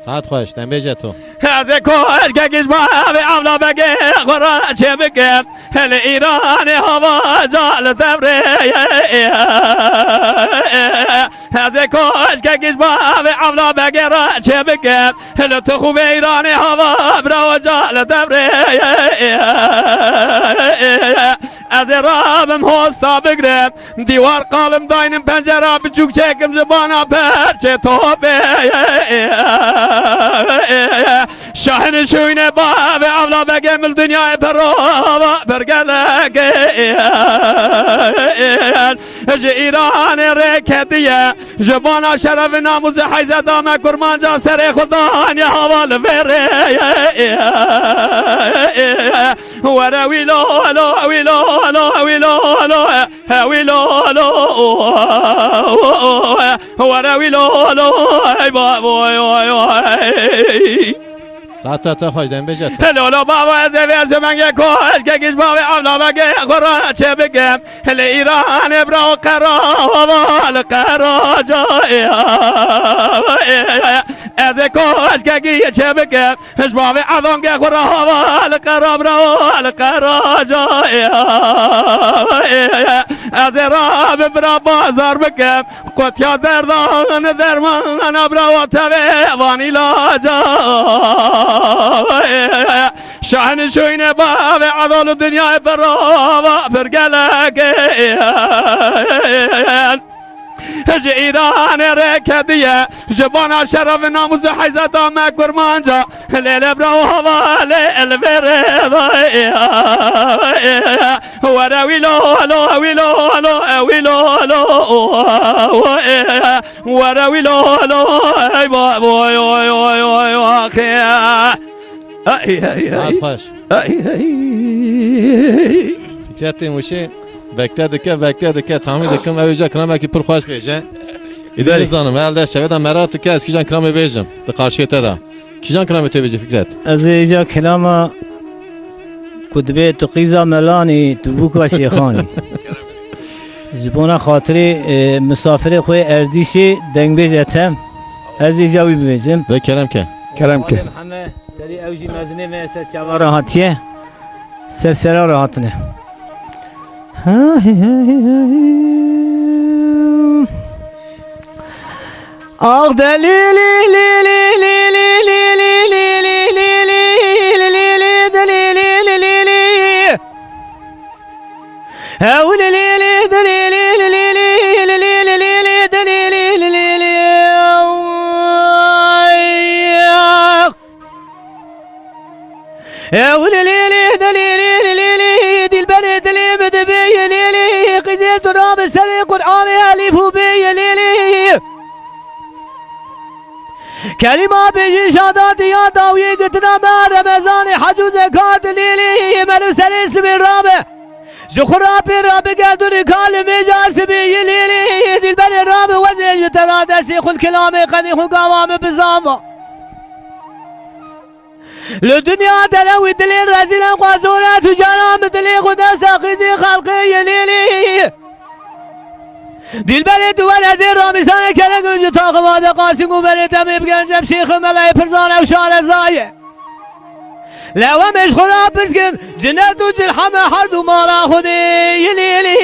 Saet xweş, dembêje to. Ez ê koşkekî ji bavê Evla Begê xwe re çê bikim. Li Îranê hava ca li Tevrê ye. Ez ê koşkekî ji bavê Evla Begê re çê bikim. Li Tixûvê Îranê hava bira ca li Tevrê ye. Ez ê rabim hosta bigrim. Dîwar qalim daynim, pencera biçûk çêkim ji bana perçê topê. Şahin şûyne bavê Evla Begê mil dinyayê perava pergelekê. Ji Îranê rê ketiye, ji bana şerefê namûsê heyzeta me kurmanca serê xwe daniye hava li vê rê. Were wî lo lo, wî lo lo, wî lo lo, e, e, wî lo lo, o, o, o, e, were wî lo lo, ey vay, vay, vay, vay. Saeta te xweş, dembêje te. Lolo bava ez ê vê zimengê koşkekî ji bavê Evla Begê xwe re çê bikim. Li Îranê bira qera hava li qera cayê. Ez ê koşkekî çê bikim. Ji bavê Edongê xwe re hava li qera bira li qera cayê. Ez ê rabim bira bazar bikim. Qotiya derdan dermana bira wa tevê van îlaca. Şahin şûyne bavê Edo li dinyayê perava pergelekê. Ji Îranê rê ketiye, ji bana şerefê namûsê heyzeta me kurmanca. Lê li bira hava lê li vê rê de. Were wî lo lo, wî lo lo, wî lo lo, were wî lo lo, ey vay, vay, vay, vay, vay, vay, vay. Ey, ey, ey. Saet xweş. Ey, ey. Fikretê Mûşê bekle dike, bekle dike, tahmîn dikim ew ê ca kilamekî pir xweş bêje. Êdî Belê. Nizanim, herhalde şevê de meraq dike ez kîjan kilamê bêjim di qarşiyê te de. Kîjan kilamê tu bêjî Fikret? Ez ê îca kilama ku dibê tu qîza melanî, tu bûka şêxanî. Ji bona xatirê, e, misafirê xwe yê Erdîşê dengbêj Ethem, ez ê îca wî bibêjim. Ve kerem ke. Kerem ke. Heme serî ew jî mezinê me ser çava re hatiye. Ser sera re hatine. Ax de lî lî lî lî lî lî lî lî lî lî lî lî lî lî lî lî lî de lî lî lî lî lî. Ew lî lî lî de lî lî lî lî lî lî lî lî lî lî de lî lî lî lî lî. Ay, ax. Ew lî lî lî de lî lî lî lî lî, dîlberê dilê min dibê yê lî lî, qîzê tu rabe serê Qur'anê elîf û bê yê lî lî. Kelîma bêjî şada diya dawiyê gitina me Remezanê hec û zekat lî lî, meriv serê sibê rabe. Ji xwe ra pê ra bike durî kalê mêja sibî yî lî lî, dîlberê ra bi wezê ji te ra destê xwe kilamê qedî xwe gava min bizava. Li dinya dere wî dilê rezîl em xwe zor e, tu cara min dilê xwe desta qîzê xelqê yê lê lê. Dîlberê tu were zê ramîsane kerek ji taxivade qasî ku berê demê bi gencem şêxi melayê pirzane û şarezayê. Lewe mêj xwe ra pirs kin, cinet û cilheme her du mala Xwedê yê lê lê.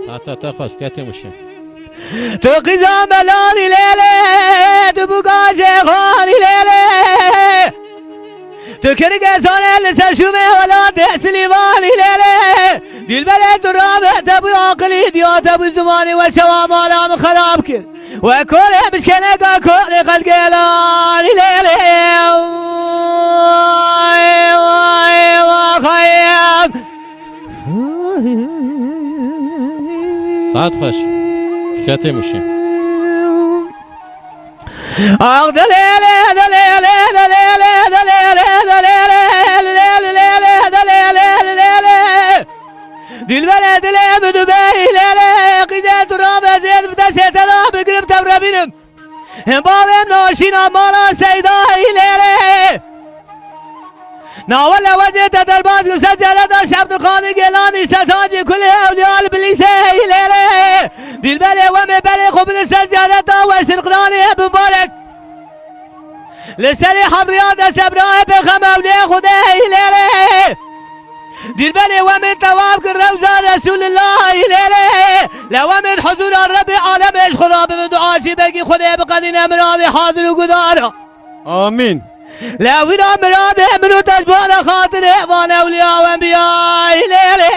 Saeta te xweş, ketê mişin. Tu qîza melanî lê lê, tu bûka jêxanî lê lê. Tu kirike zane li ser şûmê welatê Silîvanî lê lê. Dîlberê tu rabe te bû aqilî diya te bû zimanî we çawa mala min xerab kir. We korê bişkeneka korê qelgelanî lê lê. Vay, vay, vay, vay. Saet xweş. Ketê mişin. Ax delele, delele, delele, delele, delele, delele, delele, delele, delele. Dilbere dilê min dibê lele, qîzê tu rabe zêd bi destê te ra bigirim tevrebînim. Bavê min aşîna mala Seyda lele. Nawe lewecê te derbaz gir ser ziyareta Şebdilqadir Gêlanî, sertacê kulê ewliya li Bilîsê lele. Dilberê we mê berê xwe bidin ser ziyareta we Sirqranê bibarek. Li serê hebriya de sebrayê pêxem ewliyê Xwedê lele. Dilberê we mê tewaf kir rewza Resûlillah lele. Le we mê huzûra Rebê alemê ji xwe ra bibin duasî belkî Xwedê biqedîne miradê hazir û gudara. Amîn. Le wîra miradê min û te ji bona xatirê van ewliya û enbiya lê lê.